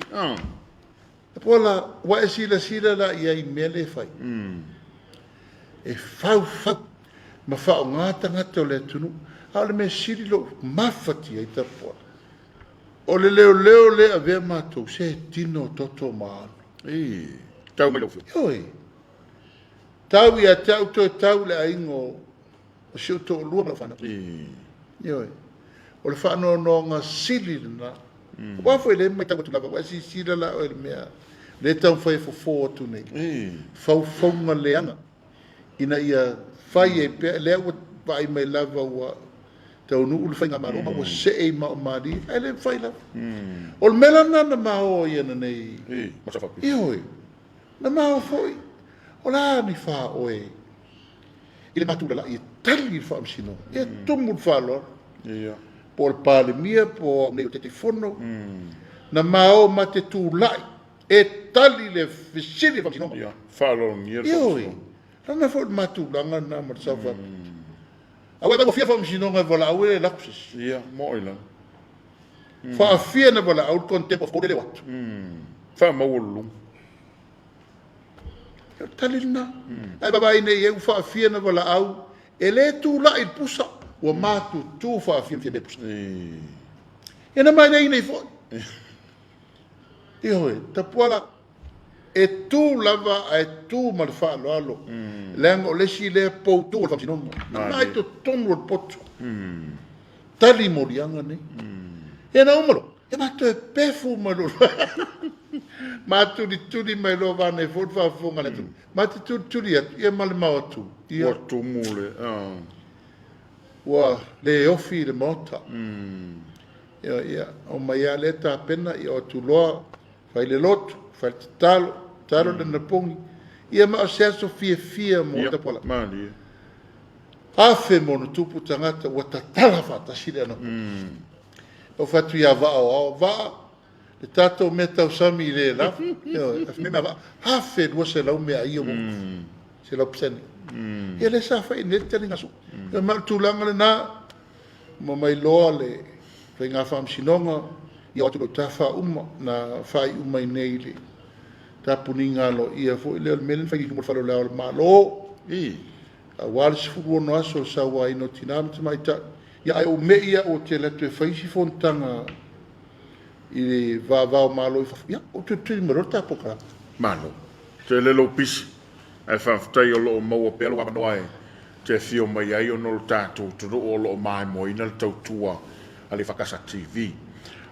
Tapuala, ua e silasila la i ai i mea lea e fai. E faufau ma faaaoga tagata o le atunuu. A o le mea sili lou mafatia ai Tapuala. O le leoleo lea e avea matou, se tino toto ma alu. Ii. Tau mai lau Afioga. Ioe. Tau ia te au toe tau i le aiga o si ou toalua ma lau fanau. Ii. Ioe. O le faanoanoaga sili lena. Aua foi lea e matau atu lava, ua e silasila la oe i le mea lea e taumafai e fofo atu nei. Ii. Faufauga leaga ina ia fai ai pea, lea ua vaai mai lava ua taunuu le faigamalo ma ua see i maomalie, ae le mafai lava. O le mea la lena na maoa ai ananei, ioe, na maoa foi, o le a ni faaoe i le matulalai e tali i le faamasinoga, e tumu le faaaloalo, po o le Palemia po o au nei o le Taitaifono, na maoa ma te tulai e tali le fesili a le faamasinoga. Ia, faaaloalogia le Ioe, faamasinoga. lana foi le matulaga lena ma le sao faapito. Aua e faigofie le faamasinoga e valaau e le lako se isi. Ia, mo'i lava. Faafia na valaau le contempt of court e le o atu. Faamaualuluga. O le tali lena. Ae vaavaai nei i ai ua faafia na valaau e le tulai i le pusa, ua matutu faafia na fia pusa. Ia na mai nei nei foi. Ioe, Tapuala, e tu lava ae tu ma le faaaloalo, leaga o le isi lea poutu o le faamasinoga. Na mai totonu o le poto. Tali moliaga nei. Ia na uma loa, ia ma toe pefu mai loa. Ma tulituli mai loa vaanei foi le faafofoga a le atunuu. Ma te tulituli atu, ia ma le mao atu. Ia. Ua tumu le, Ua le ofi i le Maota. Ia, ia, omai lava lea tapena, ia o atu loa, fai le lotu, fai le tatalo, tatalo le napogi, ia ma o se aso fiafia mo Ia, Tapuala. malie. Afe ma ona tupu tagata ua tatala faatasi le anapogi. Ou fai atu ia Vaa o Ao, Vaa, le tatou mea tausami i le lava, ioe, afe mea Vaa, 1200 meaai ia ua ofi, 100%. Ia lea sa fai nei le taligasu. Ia ma o le tulaga lena, ma mai loa le faiga faamasinoga, ia o atu loa i tafa uma, na faaiu mai nei i le tapuniga aloaia foi lea o le mea lea na fai i luma o le fale o le Ao o le Malo. Ii. Aua le 16 aso o le sauaina o tina ma tamaitai. Ia ae ou me'i au ou te alu atu e fai isi fonotaga i le vavao Malo i fafo. Ia, ou tulituli mai loa le ta polokalame. Malo. Tele lou pisi, ae faafetai o lo o maua pea lou avanoa e te afio mai ai ona o lo tatou atunuu o lo o maimoaina le tautua a le Fakasa TV.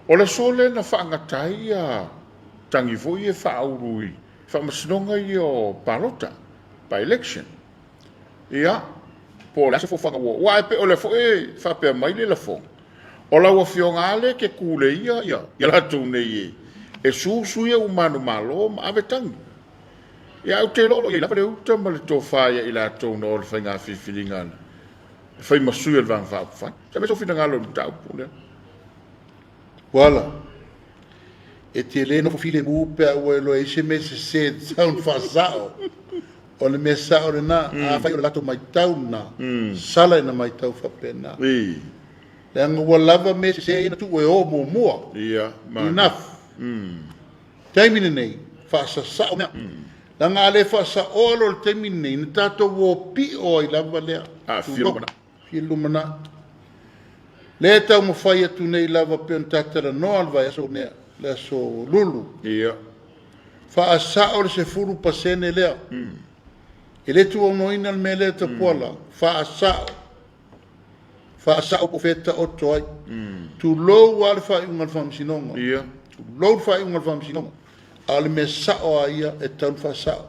O le aso lea na faagata ai ia tagi foi ia e faaulu i faamasinoga ia o palota, by election. Ia, po o le a se fofoga ua, aua e pei o lea foi e faapea mai le lafoga, o lau Afioga lava lea e te kuleia ia latou nei e, e su sui ia ua manumalo ma ave tagi. Ia, ae ou te iloa o lo o i ai lava le uta ma le tofa ia i latou na o le faiga filifiliga e fai ma sui o le Vaega Faaupufai. Se aumai sou finagalo i le mataupu lea. Uala, e te le nofo filemu pe a ua iloa e ai se mea sese e tatau ona faasao. O le mea sao lena, afai o le latou matau lena, sala ina matau faapena. Leaga ua lava mea sese ia na tuu e o muamua. Enough. Taimi lenei, faasasao mea. Leaga a le faasaoa loa le taimi lenei, na tatou o pio ai lava lea. Aafia lumanai. Aafia lumanai. Lea e taumafai atu nei lava pei ona ta talanoa le vaiaso lea, le aso Lulu. Faasao le 10% lea. E le tuuaunoaina le mea lea Tapuala. Faasao. Faasao po o fea e taoto ai. Tulou lava le faaiuga a le Faamasinoga. Tulou le faaiuga a le Faamasinoga. A o le mea sao lava ia e tatau ona faasao.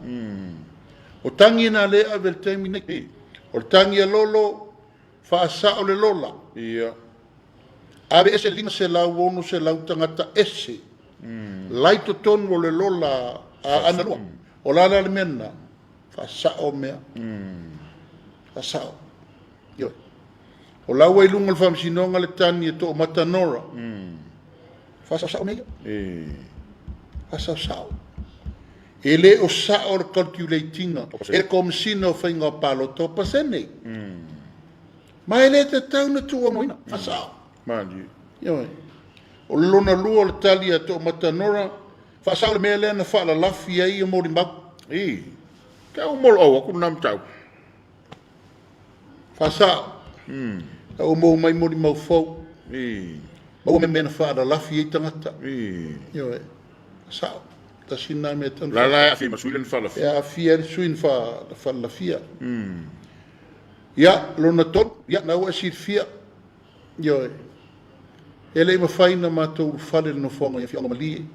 O tagi na lea e ave i le taimi nei. O le tagi a Lolo, faasao le lola. Ave ese le 500, 600 tagata ese. Lai totonu o le lola a Analua. O la la le mea lena, faasao mea. Faasao. Ioe. O la ua i luga o le Faamasinoga le tagi e toomata Nora. Faasaosao mea ia. Faasaosao. E le o sao le calculate-ina e le Komesina o Faiga Palota o pasene. Ma e le tatau ona tuuaunoaina. Faasao. Ioe. O le lona lua o le tali a Toomata Nora, faasao le mea lea na faalalafi ai ia molimau. I. Ke au mo lo au aku na mataupu. Faasao. La ua maua mai molimau fou. Ma ua mea na faalalafi ai tagata. Ioe, sao. Tasi lena mea tau. La la e aafia ma sui na faalafia. E aafia ai le sui na faalalafia. Ia, lona tolu, ia, na ua e silafia. Ioe, e le i mafai ona matou ulufale i le nofoaga i Afioaga Malie,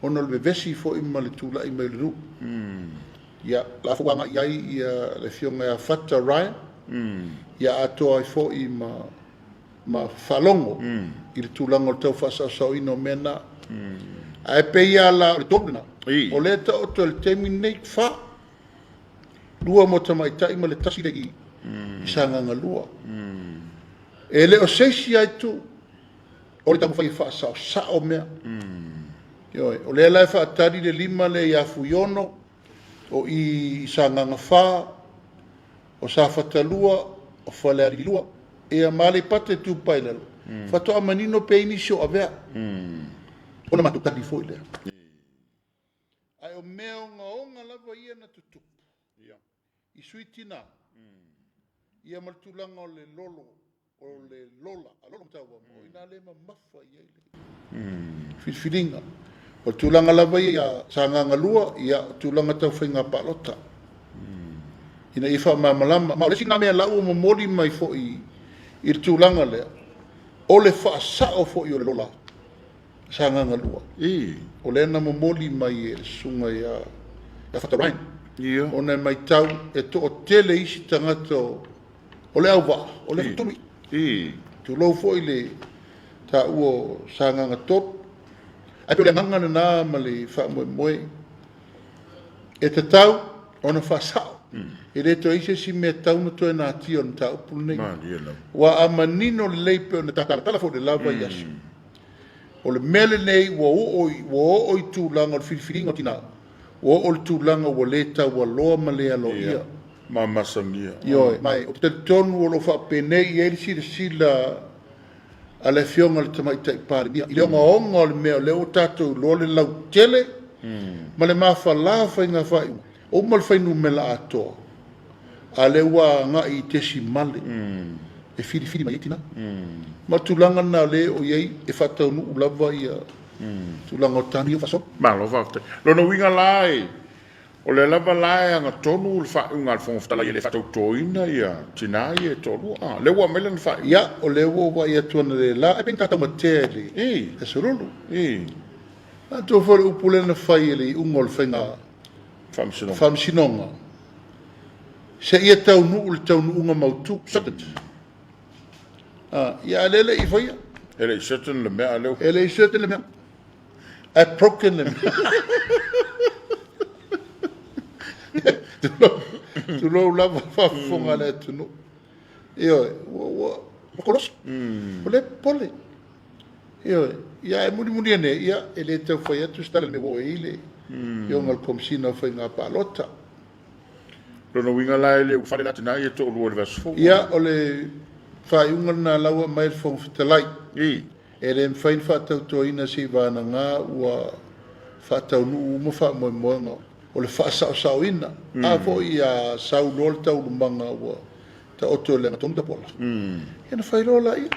ona o le vevesi foi ma le tulai mai o le nuu. Ia, la foi ua agai i ai ia le afioga ia Fata Ryan, ia atoa ai foi ma faalogo i le tulaga o le tau faasaosaoina o mea na. Ae pei lava la o le tolu lena, o lea e taoto i le taimi lenei, fa, lua mo tamaitai ma le tasi le i Sagaga 2. E le o se isi lava itu o le taumafai e faasaosao mea. Ioe, o lea la e faatali le lima lea ia Fuiono, o i Sagaga 4, o Safata 2, o Falealili 2, ia ma Aleipata Itupa i Lalo, faatoa manino pe i ai nisi o avea, ona matou tali foi lea. Ae o mea ogaoga lava ia na tutupu i sui tina, ia ma le tulaga o le lolo, o le lola, a lolo matauama, o ina le mamafa i ai le filifiliga. O le tulaga lava ia ia Sagaga 2, ia o tulaga tau faiga palota, ina ia faamalamalama. Ma o le isi lena mea la ua momoli mai foi i le tulaga lea, o le faasao foi o le lola Sagaga 2. O lea na momoli mai e le susuga ia Fata Ryan, ona e matau e toatele isi tagata o le auvaa o le tului. Tulou foi le taua o Sagaga 3. Ae pei o le agaga lena ma le faamoemoe e tatau ona faasao. E le toe i ai se isi mea tau na toe natia o le mataupu lenei. Ua a manino lelei pei ona talatala foi le lava i aso. O le mea lenei ua oo i tulaga o le filifiliga o tina, ua oo i le tulaga ua le taualoa ma le aloaia. Ma masagia. Ioe, ma ou te talitonu o lo o faapenei i ai le silasila a le afioga i le Tamaitai Palemia i le ogaoga o le mea o lea ua tatou iloa le lautele ma le mafala o faiga faaiuga. Uma le fuainumera atoa, a lea ua agai i tesimale e filifili mai ai tina. Ma o le tulaga lena o lea o i ai e faataunuu lava ia tulaga o tanu ia faasolo. Malo faafetai. Lona uiga la e o lea lava la e agatonu le faaiuga a le Fofoga Fetalai e le faatautoina ia tina ia e toalua. Lea ua aumai lana faaiuga. Ia, o lea ua ou vaai atu analeila, ai pe na tatou matea i le aso Lulu. Manatua foi le upu lea na fai e le iuga o le faiga faamasinoga, seia taunuu le taunuuga mautu, certainty. Ia, a lea le i faia. E le i certain le mea, a lea. E le i certain le mea. Ae broken le mea. Tulou lava le faafofoga a le atunuu. Ioe, ua kolosi. O lea e popole. Ioe, ia ae mulimuli ane, ia, e le tau fai atu se tala i le mea ua oo i ai le afioga i le Komesina o Faiga Palota. Lona uiga la e le ulufale la tina ia toalua i le vaiaso fou. Ia, o le faaiuga lena la ua aumai e le Fofoga Fetalai. E le mafai ona faatautoina seivagana ua faataunuu uma faamoemoega o le faasaosaoina. A foi a sau loa le taualumaga ua taoto i le agatonu tapuala, ia ona fai loa laia.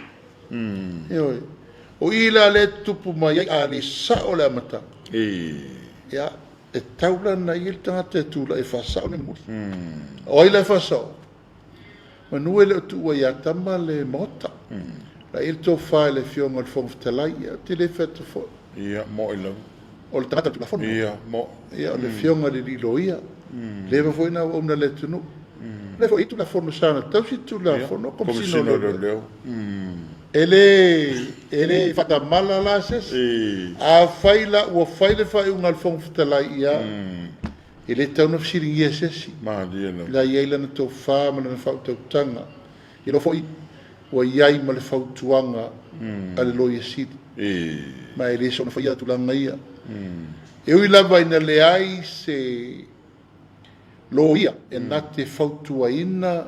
Ioe. O i la lea e tutupu mai ai, a le sao le amataga, ia, e tau la ona i ai le tagata e tulai e faasao le mulimuli. O ai la e faasao? Manu e le o tuua ia Tama le Maota. La i ai le tofa i le afioga i le Fofoga Fetalai, ia, ou te le fai atu foi. Ia, mo'i lava. O le tagata o le Tulafono. Ia, mo'i. Ia, o le afioga i le alii loia. Leva foi na auauna i le atunuu. O lea foi e i ai Tulafono sa na tausi le Tulafono, Komesina o Leoleo. E le faatamala la se isi. Afai la ua fai le faaiuga a le Fofoga Fetalai, ia, e le tatau ona fesiligia e se isi. La i ai lana tofa ma lana faautautaga. Ia iloa foi ua i ai ma le fautuaga a le Loia Sili. Ma e le soona faia tulaga ia. E ui lava ina leai se loia e na te fautuaina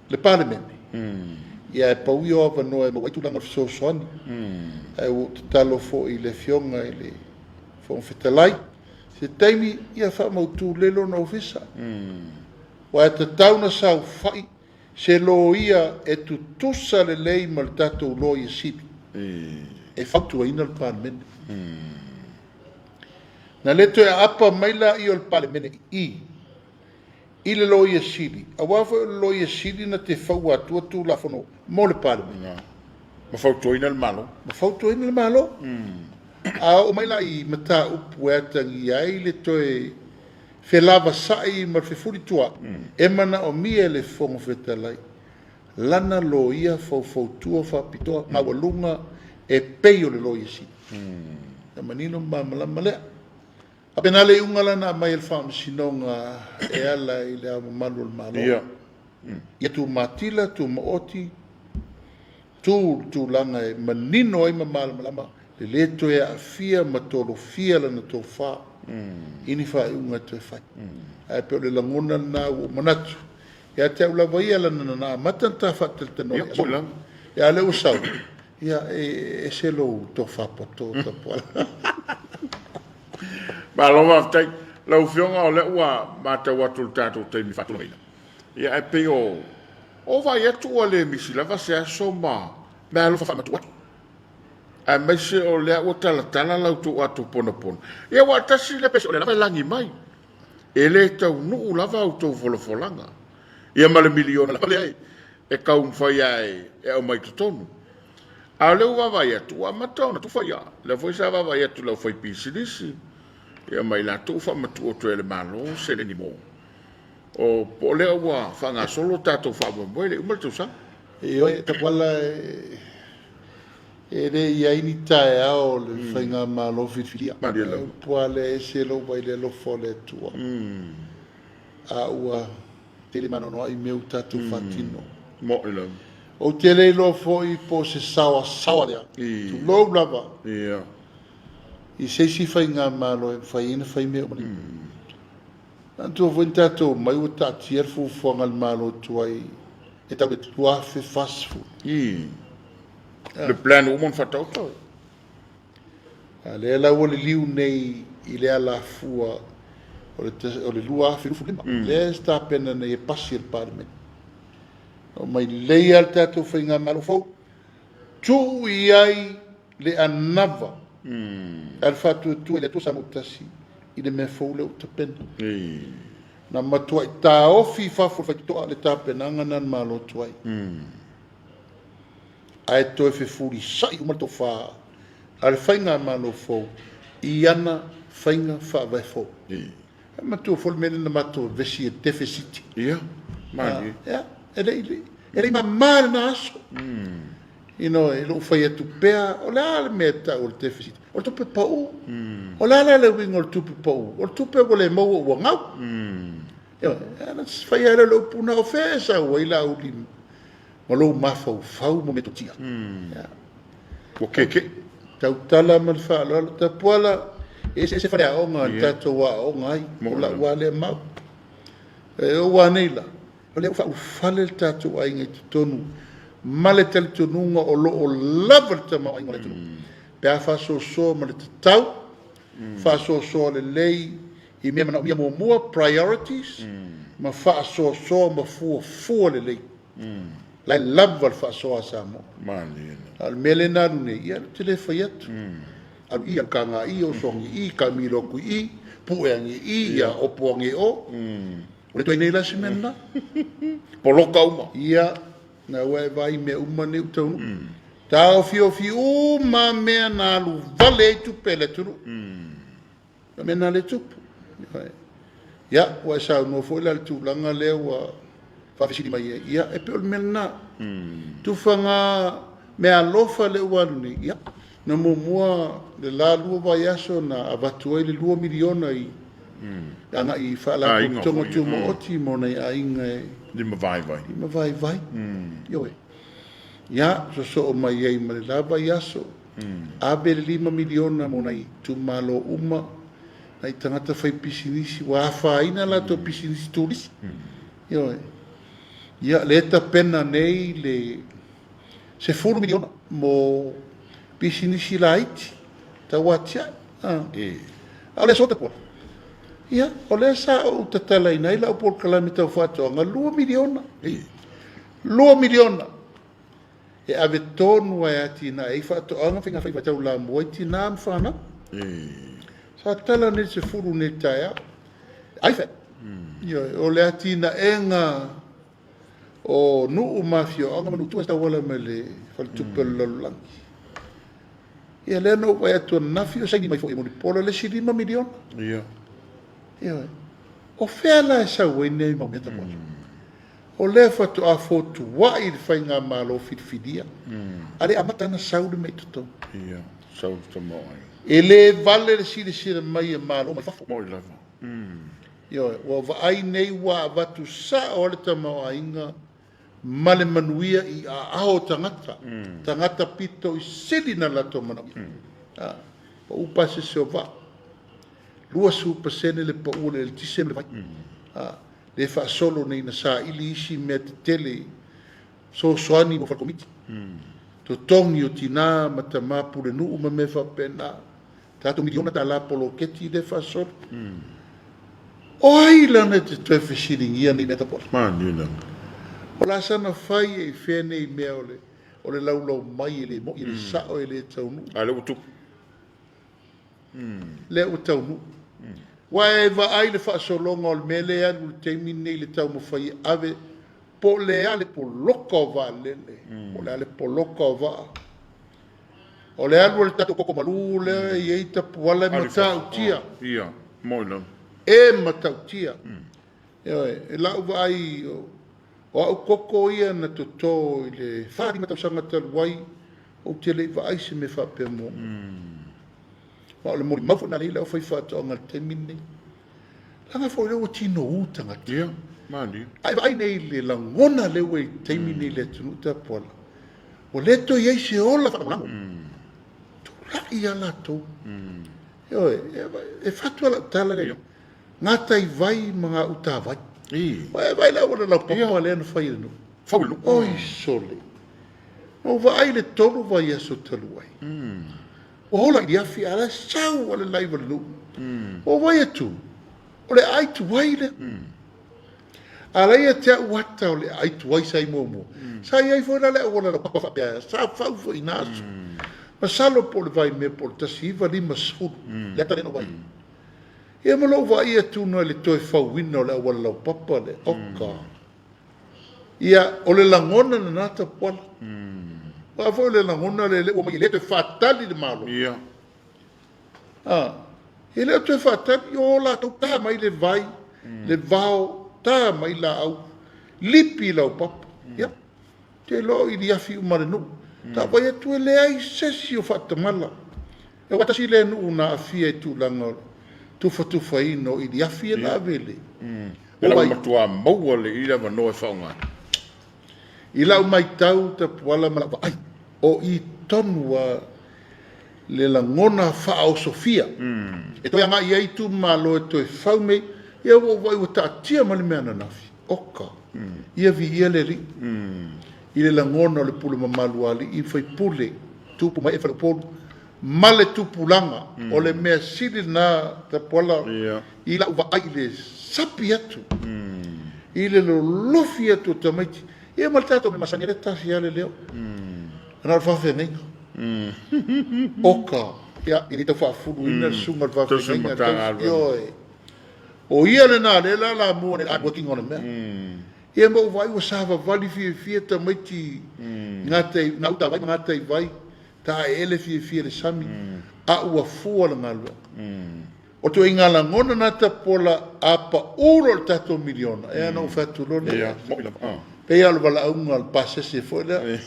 le Palemene, ia e pau ia o avanoa e maua ai tulaga o le fesoasoani. Ae ua ou tatalo foi i le afioga i le Fofoga Fetalai, se taimi ia faamautu lelei lona ofisa. Aua e tatau ona saofai se loia e tutusa lelei ma le tatou Loia Sili. E fautuaina le Palemene. Na le toe aapa mai laia o le Palemene i i le Loia Sili, aua foi o le Loia Sili na te faua atua Tulafono mo le Palemene. Ma fautuaina le Malo. Ma fautuaina le Malo. A oo mai la i mataupu e atagia ai le toe felavasa'i ma le fefulitua'i, e manaomia e le Fofoga Fetalai lana loia faufautua faapitoa maualuga e pei o le Loia Sili. Ia manino ma malamalama lea. Faapena le iuga la na aumai e le Faamasinoga e ala i Le Ao Mamalu o le Malo. Ia tumatila, tumaoti, tu le tulaga e manino ai ma malamalama le lē toe aafia ma tolofia lana tofa i ni faaiuga e toe fai. Ae pei o le lagona lena ua ou manatu ia te au lava ia lana na amata ona ta faatalatalanoa i aso. Ia a o lea ua sau, ia e ese lou tofa poto Tapuala. Malo faafetai. Lau Afioga o lea ua matau atu i le tatou taimi faatulagaina, ia ae pei o o vaai atu ua le misi lava se aso ma meaalofa faamatuu atu, aemaise o lea ua talatala la outou ato ponapona. Ia aua tasi lea pese o lea lava e lagi mai, e le taunuu lava a outou folafolaga, ia ma le miliona lava lea e taumafai lava e aumai i totonu. A o lea ua vaavaai atu, ua amata ona tufa ia, lea foi sa vaavaai atu i le aufaipisinisi, ia ma i latou ua faamatuu atu e le Malo seleni mo, o, po o lea ua faagasolo tatou faamoemoe le i uma le tausaga. Ioe, Tapuala, e le i ai ni taeao o le faigamalo filifilia. Malie lava. O le upu lava lea, e ese lou vaai i le alofa o le Atua. A ua tele maanoanoa i mea ua tatou faatino. Mo'i lava. Ou te le iloa foi po o se saoasaoa lea, tulou lava, i se isi faigamalo e mafai ai ona fai mea uma nei. Manatua foi na tatou omai ua taatia le fuafuaga a le Malo tuai e tau i le 2040. Le plan ua uma ona faataoto. A lea la ua liliu nei i le alafua o le 2025, lea e tapena nei e pasi e le Palemene. Omai lelei lava le tatou faigamalo fou, tuu i ai le anava a le Faatuatua i le Atua Samoa Tasi i le mea fou lea ua tapena. Na matuai taofi i fafo e le faitotoa le tapenaga lena a le Malo tuai. Ae toe fefulisai uma le tofa a le faigamalo fou i ana faiga faavae fou. E manatua foi le mea lea na matou vevesi ai i le tefesite. Ia, malie. Ia, e le i mama lena aso. You know, e lou fai atu pea, o le a le mea e tau o le tefesite? O le tupe pau. O le a la le uiga o le tupe pau? O le tupe ua le maua ua gau. Ioe, ona fai lava lea o le upu na o fea e sau ai Laauli ma lou mafaufau ma metotia. Ia. Ua keke'i. Tautala ma le faaaloalo. Tapuala, e eseese faleaoga na tatou aooga ai, o lau lava lea mau. E oo lava nei la, o lea ua faaulufale le tatou aiga i totonu ma le talitonuga o lo o lava le tamaoaiga o le atunuu pe a faasoasoa ma le tatau, faasoasoa lelei i mea manaomia muamua, priorities, ma faasoasoa ma fuafua lelei. La e lava le faasoa a Samoa. A o le mea lea na alu nei, ia ou te le fai atu. Alu i i, alu kaga i i, oso age i i, kamilo atu i i, pue age i i, ia opo age i o. Ua le toe nei la se mea lena. Poloka uma. Ia, na ua e vaai i mea uma nei ua taunuu. Taofiofi uma mea na alu vale ai tupe a le atunuu. O le mea lena lea e tupu. Ia, ua e saunoa foi la i le tulaga lea ua faafesili mai ai, ia, e pei o le mea lena. Tufaga meaalofa lea ua alu nei, ia, na muamua le la lua vaiaso na avatu ai le $2 miliona i agai i Faalapotopotoga Tumaoti mo nai aiga e limavaivai. Limavaivai. Ioe. Ia, sosoo mai ai ma le la vaiaso, ave le $5 miliona mo nai itumalo uma, nai tagata faipisinisi ua afaina a latou pisinisi turisi. Ioe. Ia, lea e tapena nei le $10 miliona mo pisinisi laiti tau atiae. A o le aso tapuai, ia, o lea sa ou tatalaina ai lau polokalame tau faatoaga, $2 miliona. $2 miliona. E ave tonu lava e atinae ai faatoaga ma faigafaiva e taulamua ai tinā ma fanau. Sa tala nei le 10 nei i le taeao. IFAD, ioe, o le atinaega o nuu ma afioaga ma nuu tua e tauala mai le faletupe o le lalolagi. Ia lea na ou vaai atu ananafi o saini mai foi e Mulipola le isi $5 miliona. Ia. Ioe. O fea la e sau ai nei mau mea tapuai? O lea faatoa fotuai le faigamalo filifilia, a le amata ona sau le mea i totonu. Ia, sau le tamaoaiga. E le vale le silasila mai a Malo mai fafo. Moi lava. Ioe, ua vaai nei ua avatu sao lava le tamaoaiga ma le manuia i aao o tagata, tagata pito i sili na latou manaomia. A, pau pasese o vaa, 20% le pau o le eletise ma le vai. A, lea e faasolo nei na saili isi mea tetele fesoasoani mo falekomiti, totogi o tinā ma tamā pulenuu ma mea faapena, tatou miliona tala poloketi lea e faasolo. O ai lana e te toe fesiligia nei mea tapuai? Malie lava. O le a sana fai e i fea nei mea o le o le laulau mai e le mo'i, e le sa'o, e le taunuu. A lea ua tupu. Lea ua taunuu. Ua e vaai i le faasologa o le mea lea e alu i le taimi lenei i le taumafai e ave po o le a le poloka o vaalele, po o le a le poloka o vaa. O le alu o le tatou koko malu lea e i ai tapuala e matautia. Ia, moi lava. E matautia. Ioe, i lau vaai, o au koko ia na toto i le 4, 5 tausaga talu ai, ou te le i vaai i se mea faapea muamua. Ma o le molimau foi lena lea i lau faifaatoaga i le taimi lenei. Leaga foi o lea ua tinou tagata. Ia, malie. A e vaai nei i le lagona lea ua i le taimi lenei i le atunuu tapuala, ua le toe i ai se ola faalagolago. Tulai lava latou. Ioe, e fatu lava lau tala lea. Gatai vai ma gauta vai. Ua e vaai i le auala laupapa lea na fai e le nuu? Fau i le nuu. Oi sole! Na ou vaai i le 3 vaiaso talu ai. Ua ola i le afi ae la e sau lava le laiva i le nuu. Ua ou vaai atu, o le aai tuai lea. A la ia te au ata o le aai tuai sa i muamua. Sa i ai foi la le auala laupapa faapea sa fau foi i na aso. Masalo po o le vaimea po o le 1950 le ata lea na ou vaai ai. Ia ma lou vaai atu na i le toe fauina o le auala laupapa lea, oka. Ia, o le lagona lena Tapuala. Aua foi o le lagona lea lea ua omai e le toe faatali le Malo. Ia. A, e le o toe faatali, o latou ta mai le vai, le vao, ta mai laau, lipi laupapa. Ia, te iloa o iliafi uma a le nuu. Ta vaai atu e leai se isi o faatamala. E aua tasi lea nuu na aafia i tulaga o le tufatufaina o iliafi ia na ave i le E lau matua maua le i le avanoa e faaaoga ai. I lau matau tapuala ma lau vaai, o i tonu a le lagona faaosofia e toe agai ai itumalo e toe fau nei, ia ua ou vaai ua taatia mai le mea ananafi, oka, ia viia le Alii i le lagona o le pule mamalu a alii ma faipule, tupu ma ee faleupolu ma le tupulaga. O le mea sili lena Tapuala i lau vaai i le sapi atu, i le lolofi atu o tamaiti, ia ma le tatou mea masani lea tasi lava le leo, na o le faafeagaiga. Oka, ia, e le tau faafuluina le susuga i le faafeagaiga, ioe. O ia lena lea la lamua nei le working o le mea. Ia ma ou vaai ua savavali fiafia tamaiti gatai, gauta vai ma gatai vai, taeele fiafia i le sami, a ua fua le galuega. O le ituaiga lagona na tapola a pau loa le tatou miliona, ea na ou fai atu loa lea. Pei lava o le valaauga a le pasese foi lea.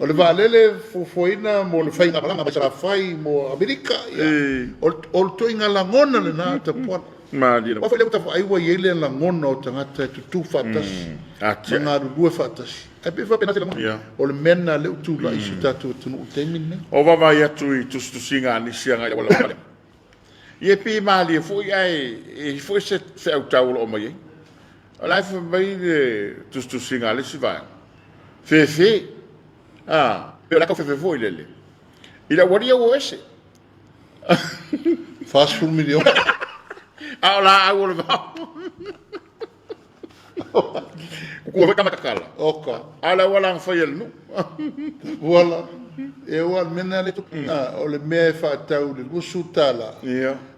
O le vaalele e fuafuaina mo le faigamalaga mai Salafai mo Amerika, ia, o le ituaiga lagona lena a Tapuala. Aua foi lea ua ta vaai ua i ai le lagona o tagata e tutū faatasi ma galulue faatasi. Ae pei e faapena se lagona. O le mea lena lea ua tulai i si o tatou atunuu i le taimi lenei. O vaavaai atu i tusitusiga a nisi agai i auala laupapa lea. Ia e pei e malie foi ae e i ai foi se feau tau o lo o aumai ai. O la e fai mai le tusitusiga a le isi vaega, fefe, a, pei o le a tau fefe foi lele i le auala ia ua o ese. 40 miliona. A o laau o le vao. Kukua foi tama takala. Oka. A le auala na fai e le nuu. Tapuala, e ua le mea lena le tupu. O le mea e faatau i le $20.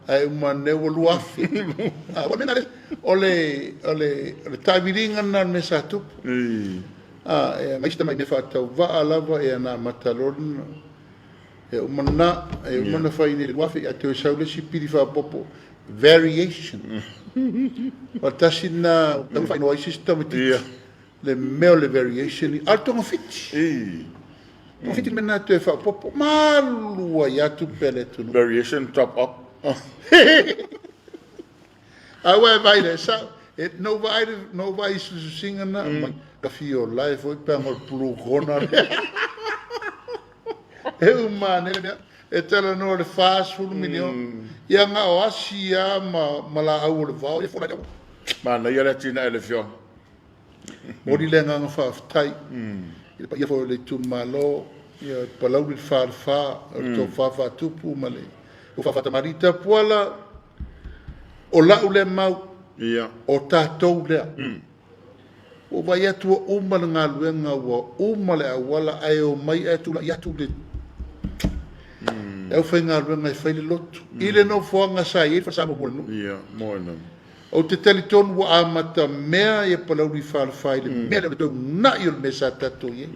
Ae uma ane ua 2000. Ua le mea lena le o le o le o le taaviliga lena o le mea sa tupu. E aumai si tamai mea faatauvaa lava ia na amata loa lena. E uma lena, e uma ona fai nei i le 2000 ae toe sau le isi pili faaopoopo, variation. O le tasi lena o tau faaigoa ai se isi tamaitiiti, le mea o le variation, a o le togafiti. Togafiti le mea lena e toe faaopoopo, malu ai lava tupe a le atunuu. Variation top up. A ua e vaai i le sao, e, na ou vaai, na ou vaai i sususiga na, mm. Ka fio lae foi pe ngol pulu kona. E uma ane le mea, e talanoa le 40 miliona. Ia nga o asi a ma laau o le vao, e fola i Manaia le atinae le afioga. Momoli le agaga faafetai i le paia foi o le itumalo, ia Palauli le Falefa, o le tofa faatupu ma le tofa faatamalii. Tapuala, o lau lea mau, o tatou lea. Ua ou vaai atu ua uma le galuega, ua uma le auala, ae omai ae tulai atu le aufaigaluega e fai le lotu i le nofoaga sa i ai le falesa mo le nuu. Ou te talitonu ua amata mea ia Palauli Falefa i le mea lea o le toe uunai o le mea sa tatou i ai.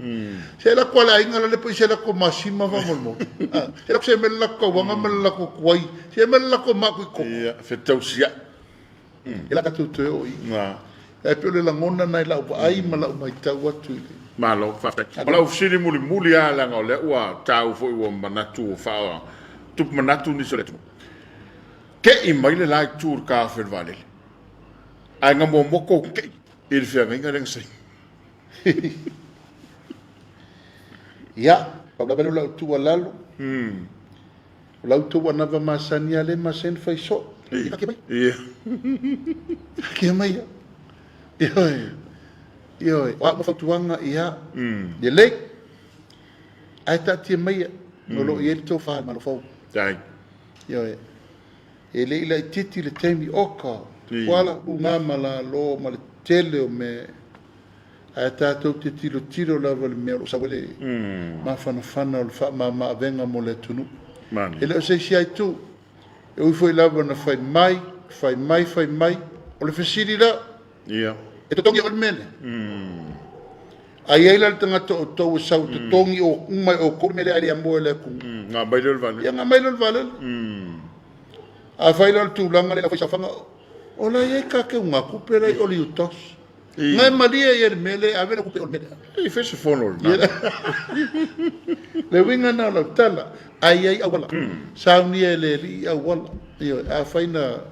Se lako a le aiga la le poi se lako masima faamolemole. Se lako se mea le lako kauaga ma le lako kuai, se mea le lako maku i koko. Ia, fetausiai. E la tatou toe oo i i. Ae pei o le lagona lena i lau vaai ma lau matau atu i le. Malo, faafetai. O lau fesili mulimuli lava leaga o lea ua taua foi ua manatu ua faatupu manatu nisi o le atunuu. Tei mai le la itu i le taofi o le vaalele, ae na muamua tou tei i le feagaiga lea na saini. Ia, pau lava lea o lau tuualalo, o la outou anava masani lava lea e masani ona fai soo. Ia, kake mai. Kake mai ia. Ioe, ioe, o a uma fautuaga, ia, lelei. Ae taatia maia, o lo o i ai le tofa i le Malo fou. Ioe. E le i laitiiti le taimi, oka, Kuala, Uga ma Lalo ma le tele o mea, ae tatou te tilotilo lava i le mea o lo o sau ai le mafanafana o le faamama-avega mo le atunuu. E le o se isi lava itu, e ui foi lava ina fai mai, fai mai, fai mai, o le fesili la, E totogi e oe le mea lea? A i ai la le tagata o outou e sau e totogi uma e outou le mea lea ae le amoa e le atunuu. Nga mai lea o le vaalele. Ia nga mai lea o le vaalele. Afai la o le tulaga lea e fai saofaga, o la e i ai kakeuga tupe la i o le UTOS. Nga e malie ia le mea lea e ave lau tupe i o le mea lea. E fai se fono lena. Le uiga lena o lau tala, a i ai auala, saunia e le alii auala. Ioe, afai na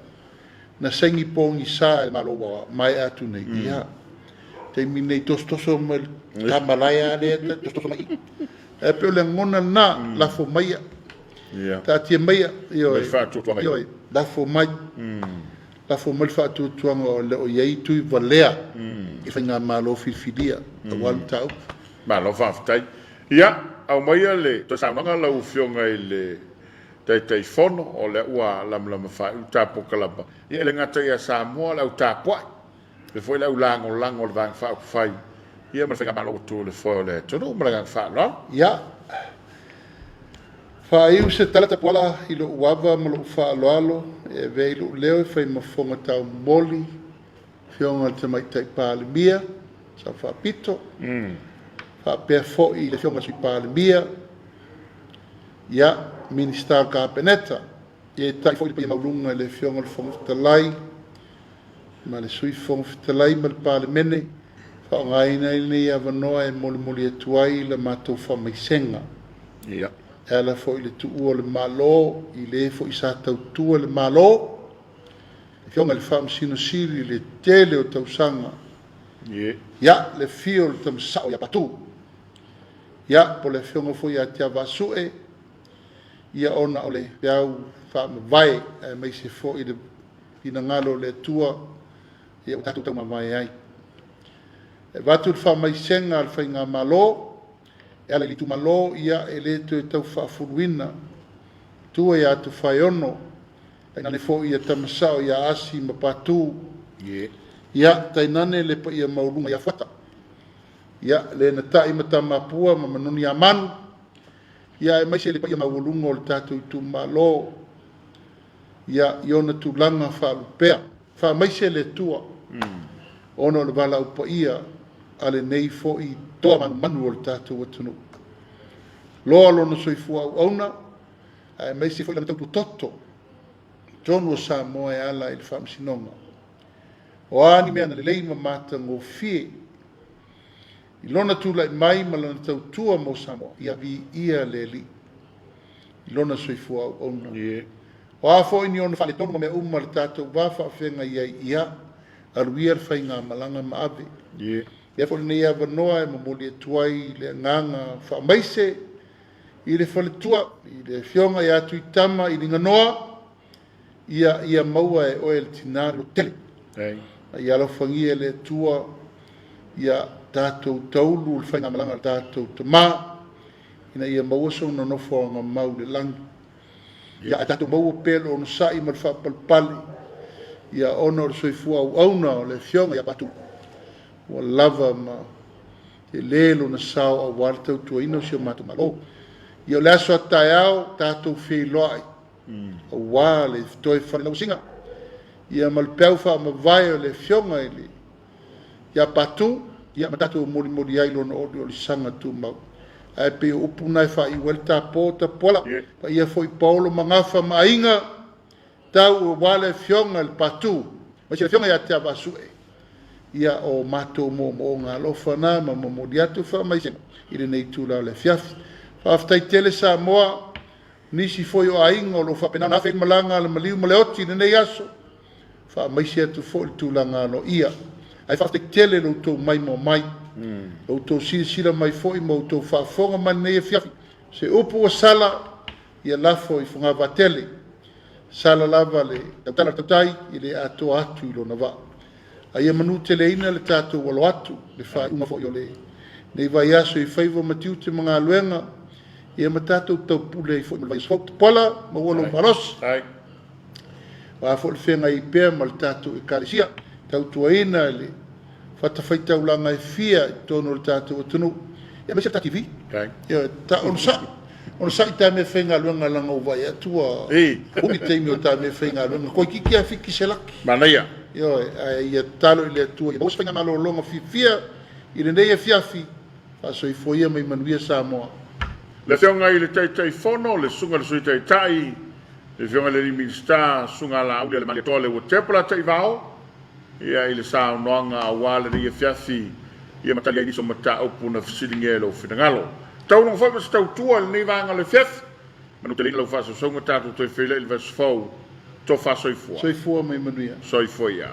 Na saini pogisa e le Malo ua maea atu nei, ia, taimi nei tosotoso mai le tamalae a lea tosotoso mai i. Ae pei o le lagona lena, lafo maia, taatia maia, ioe, ioe, lafo mai, lafo mai le faatuatuaga o le o i ai tui valea i faigamalo filifilia aua le mataupu. Malo faafetai. Ia, aumaia le toe saunoaga lau Afioga i le Taitaifono, o lea ua lamalama faaiu ta polokalama. Ia e le gata ia Samoa le au tapuai, faapea foi le au lagolago a le Vaega Faaupufai ia ma le Faigamalo ua tu i le foe o le atunuu. Ma le agaga faaaloalo. Ia, faaiu se tala tapuala i lou ava ma lou faaaloalo e avea ai lou leo e fai ma fofoga taumoli Afioga i le Tamaitai Palemia, Sao Faapito, faapea foi le Afioga i le Sui Palemia, ia, Minisita o le Kapeneta, ia e tai foi le paia maualuga i le Afioga i le Fofoga Fetalai ma le Sui Fofoga Fetalai ma le Palemene, faaaogaina ai lenei avanoa e molimoli atu ai la matou faamaisega. Ia. E ala foi i le tuua o le Malo i le foi sa tautua le Malo, Afioga i le Faamasino Sili i le tele o tausaga. Ia, le afio o le tama sao ia Patu. Ia, po o le afioga foi ia Tiavaasue, ia ona o le peau faamavae aemaise foi le finagalo o le Atua, ia ua tatou taumavae ai. E avatu le faamaisega a le Faigamalo e ala i le itumalo, ia e le toe tau faafuluina, tua ia Tofaeono, Tainane foi ia tama sao ia Asi ma Patu. Ia, tainane le paia maualuga ia Fuata. Ia, le na ta'i ma Tamapua ma Manoni-a-Manu. Ia, aemaise le paia maualuga o le tatou itumalo. Ia, i ona tulaga faalupea. Faamaise le Atua, ona o le valaau paia a lenei foi toa manumanu o le tatou atunuu. Loa lona soifua auauna, aemaise foi lana tautua toto i totonu o Samoa e ala i le Faamasinoga. O a ni mea na lelei ma matagofie i lona tulai mai ma lana tautua mo Samoa, ia viia le Alii i lona soifua auauna. O a foi ni ona faaletonu ma mea uma le tatou va faafeagai ai, ia alu ia le faigamalaga ma ave. Ia foi lenei avanoa e momoli atu ai le agaga faamaise i le faletua, i le afioga ia Tuitama i Liganoa, ia ia maua e oe le tina lototele. A ia alofagia e le Atua ia tatou taulu le faigamalaga a le tatou tama, ina ia maua sona nofoaga mau i le lagi. Ia ae tatou maua pea le onosai ma le faapalepale, ia ona o le soifua auauna o le afioga ia Patu, ua lava ma tele lona sao aua le tautuaina o si o matou Malo. Ia o le aso a taeao tatou feiloai aua le toe falelauasiga ia ma le peau faamavae o le afioga i le ia Patu, ia ma tatou molimoli ai lona oliolisaga tumau. Ae pei o upu na e faaiu ai le tapo tapuala, paia foi Paolo ma Gafa ma aiga, tau aua le afioga i le Patu, aemaise le afioga ia Teavaasue, ia o matou moomooga alofa na ma momoli atu faamaisega i lenei itula o le afiafi. Faafetai tele Samoa, nisi foi o aiga o lo o faapena ona afe i malaga a le maliu ma le oti i lenei aso, faamaise atu foi le tulaga aloaia. Ae faafetai tele lo outou maimoa mai, lo outou silasila mai foi ma outou faafofoga mai lenei afiafi. Se upu ua sala, ia lafo i fogava tele. Sala lava le tautala tautai e le atoa atu i lona vaa. A ia manuteleina le tatou alo atu, le faaiuga foi o lenei vaiaso i faiva ma tiute ma galuega, ia ma tatou taupule ai foi ma le vaiaso fou. Tapuala, maua lou malosi. O a foi le feagai pea ma le tatou ekalesia, tautuaina i le fatafaitaulaga e fia i totonu o le tatou atunuu, ia aemaise le ta TV. Ia, ta onosai, onosai ta mea faigaluega leaga ua vaai atu ua umi taimi o ta mea faigaluega. Toeitiiti lava fiki se laki. Manaia. Ioe, ae ia tatalo i le Atua ia maua se faigamalologa fiafia i lenei afiafi, faasoifua ia mai manuia Samoa. Le Afioga i le Taitaifono, le Susuga i le Sui Taitai, le Afioga i le alii Minisita, Susuga Laauli Malietoa Leuatepa Lataivao, ia i le saunoaga aua lenei afiafi, ia ma tali ai nisi o mataupu na fesiligia e lou finagalo. Taualoga foi ma se tautua i lenei vaega o le afiafi. Manuteleina lau faasausauga tatou toe feiloai i le vaiaso fou. Tofa soifua. Soifua ma ia manuia. Soifua ia.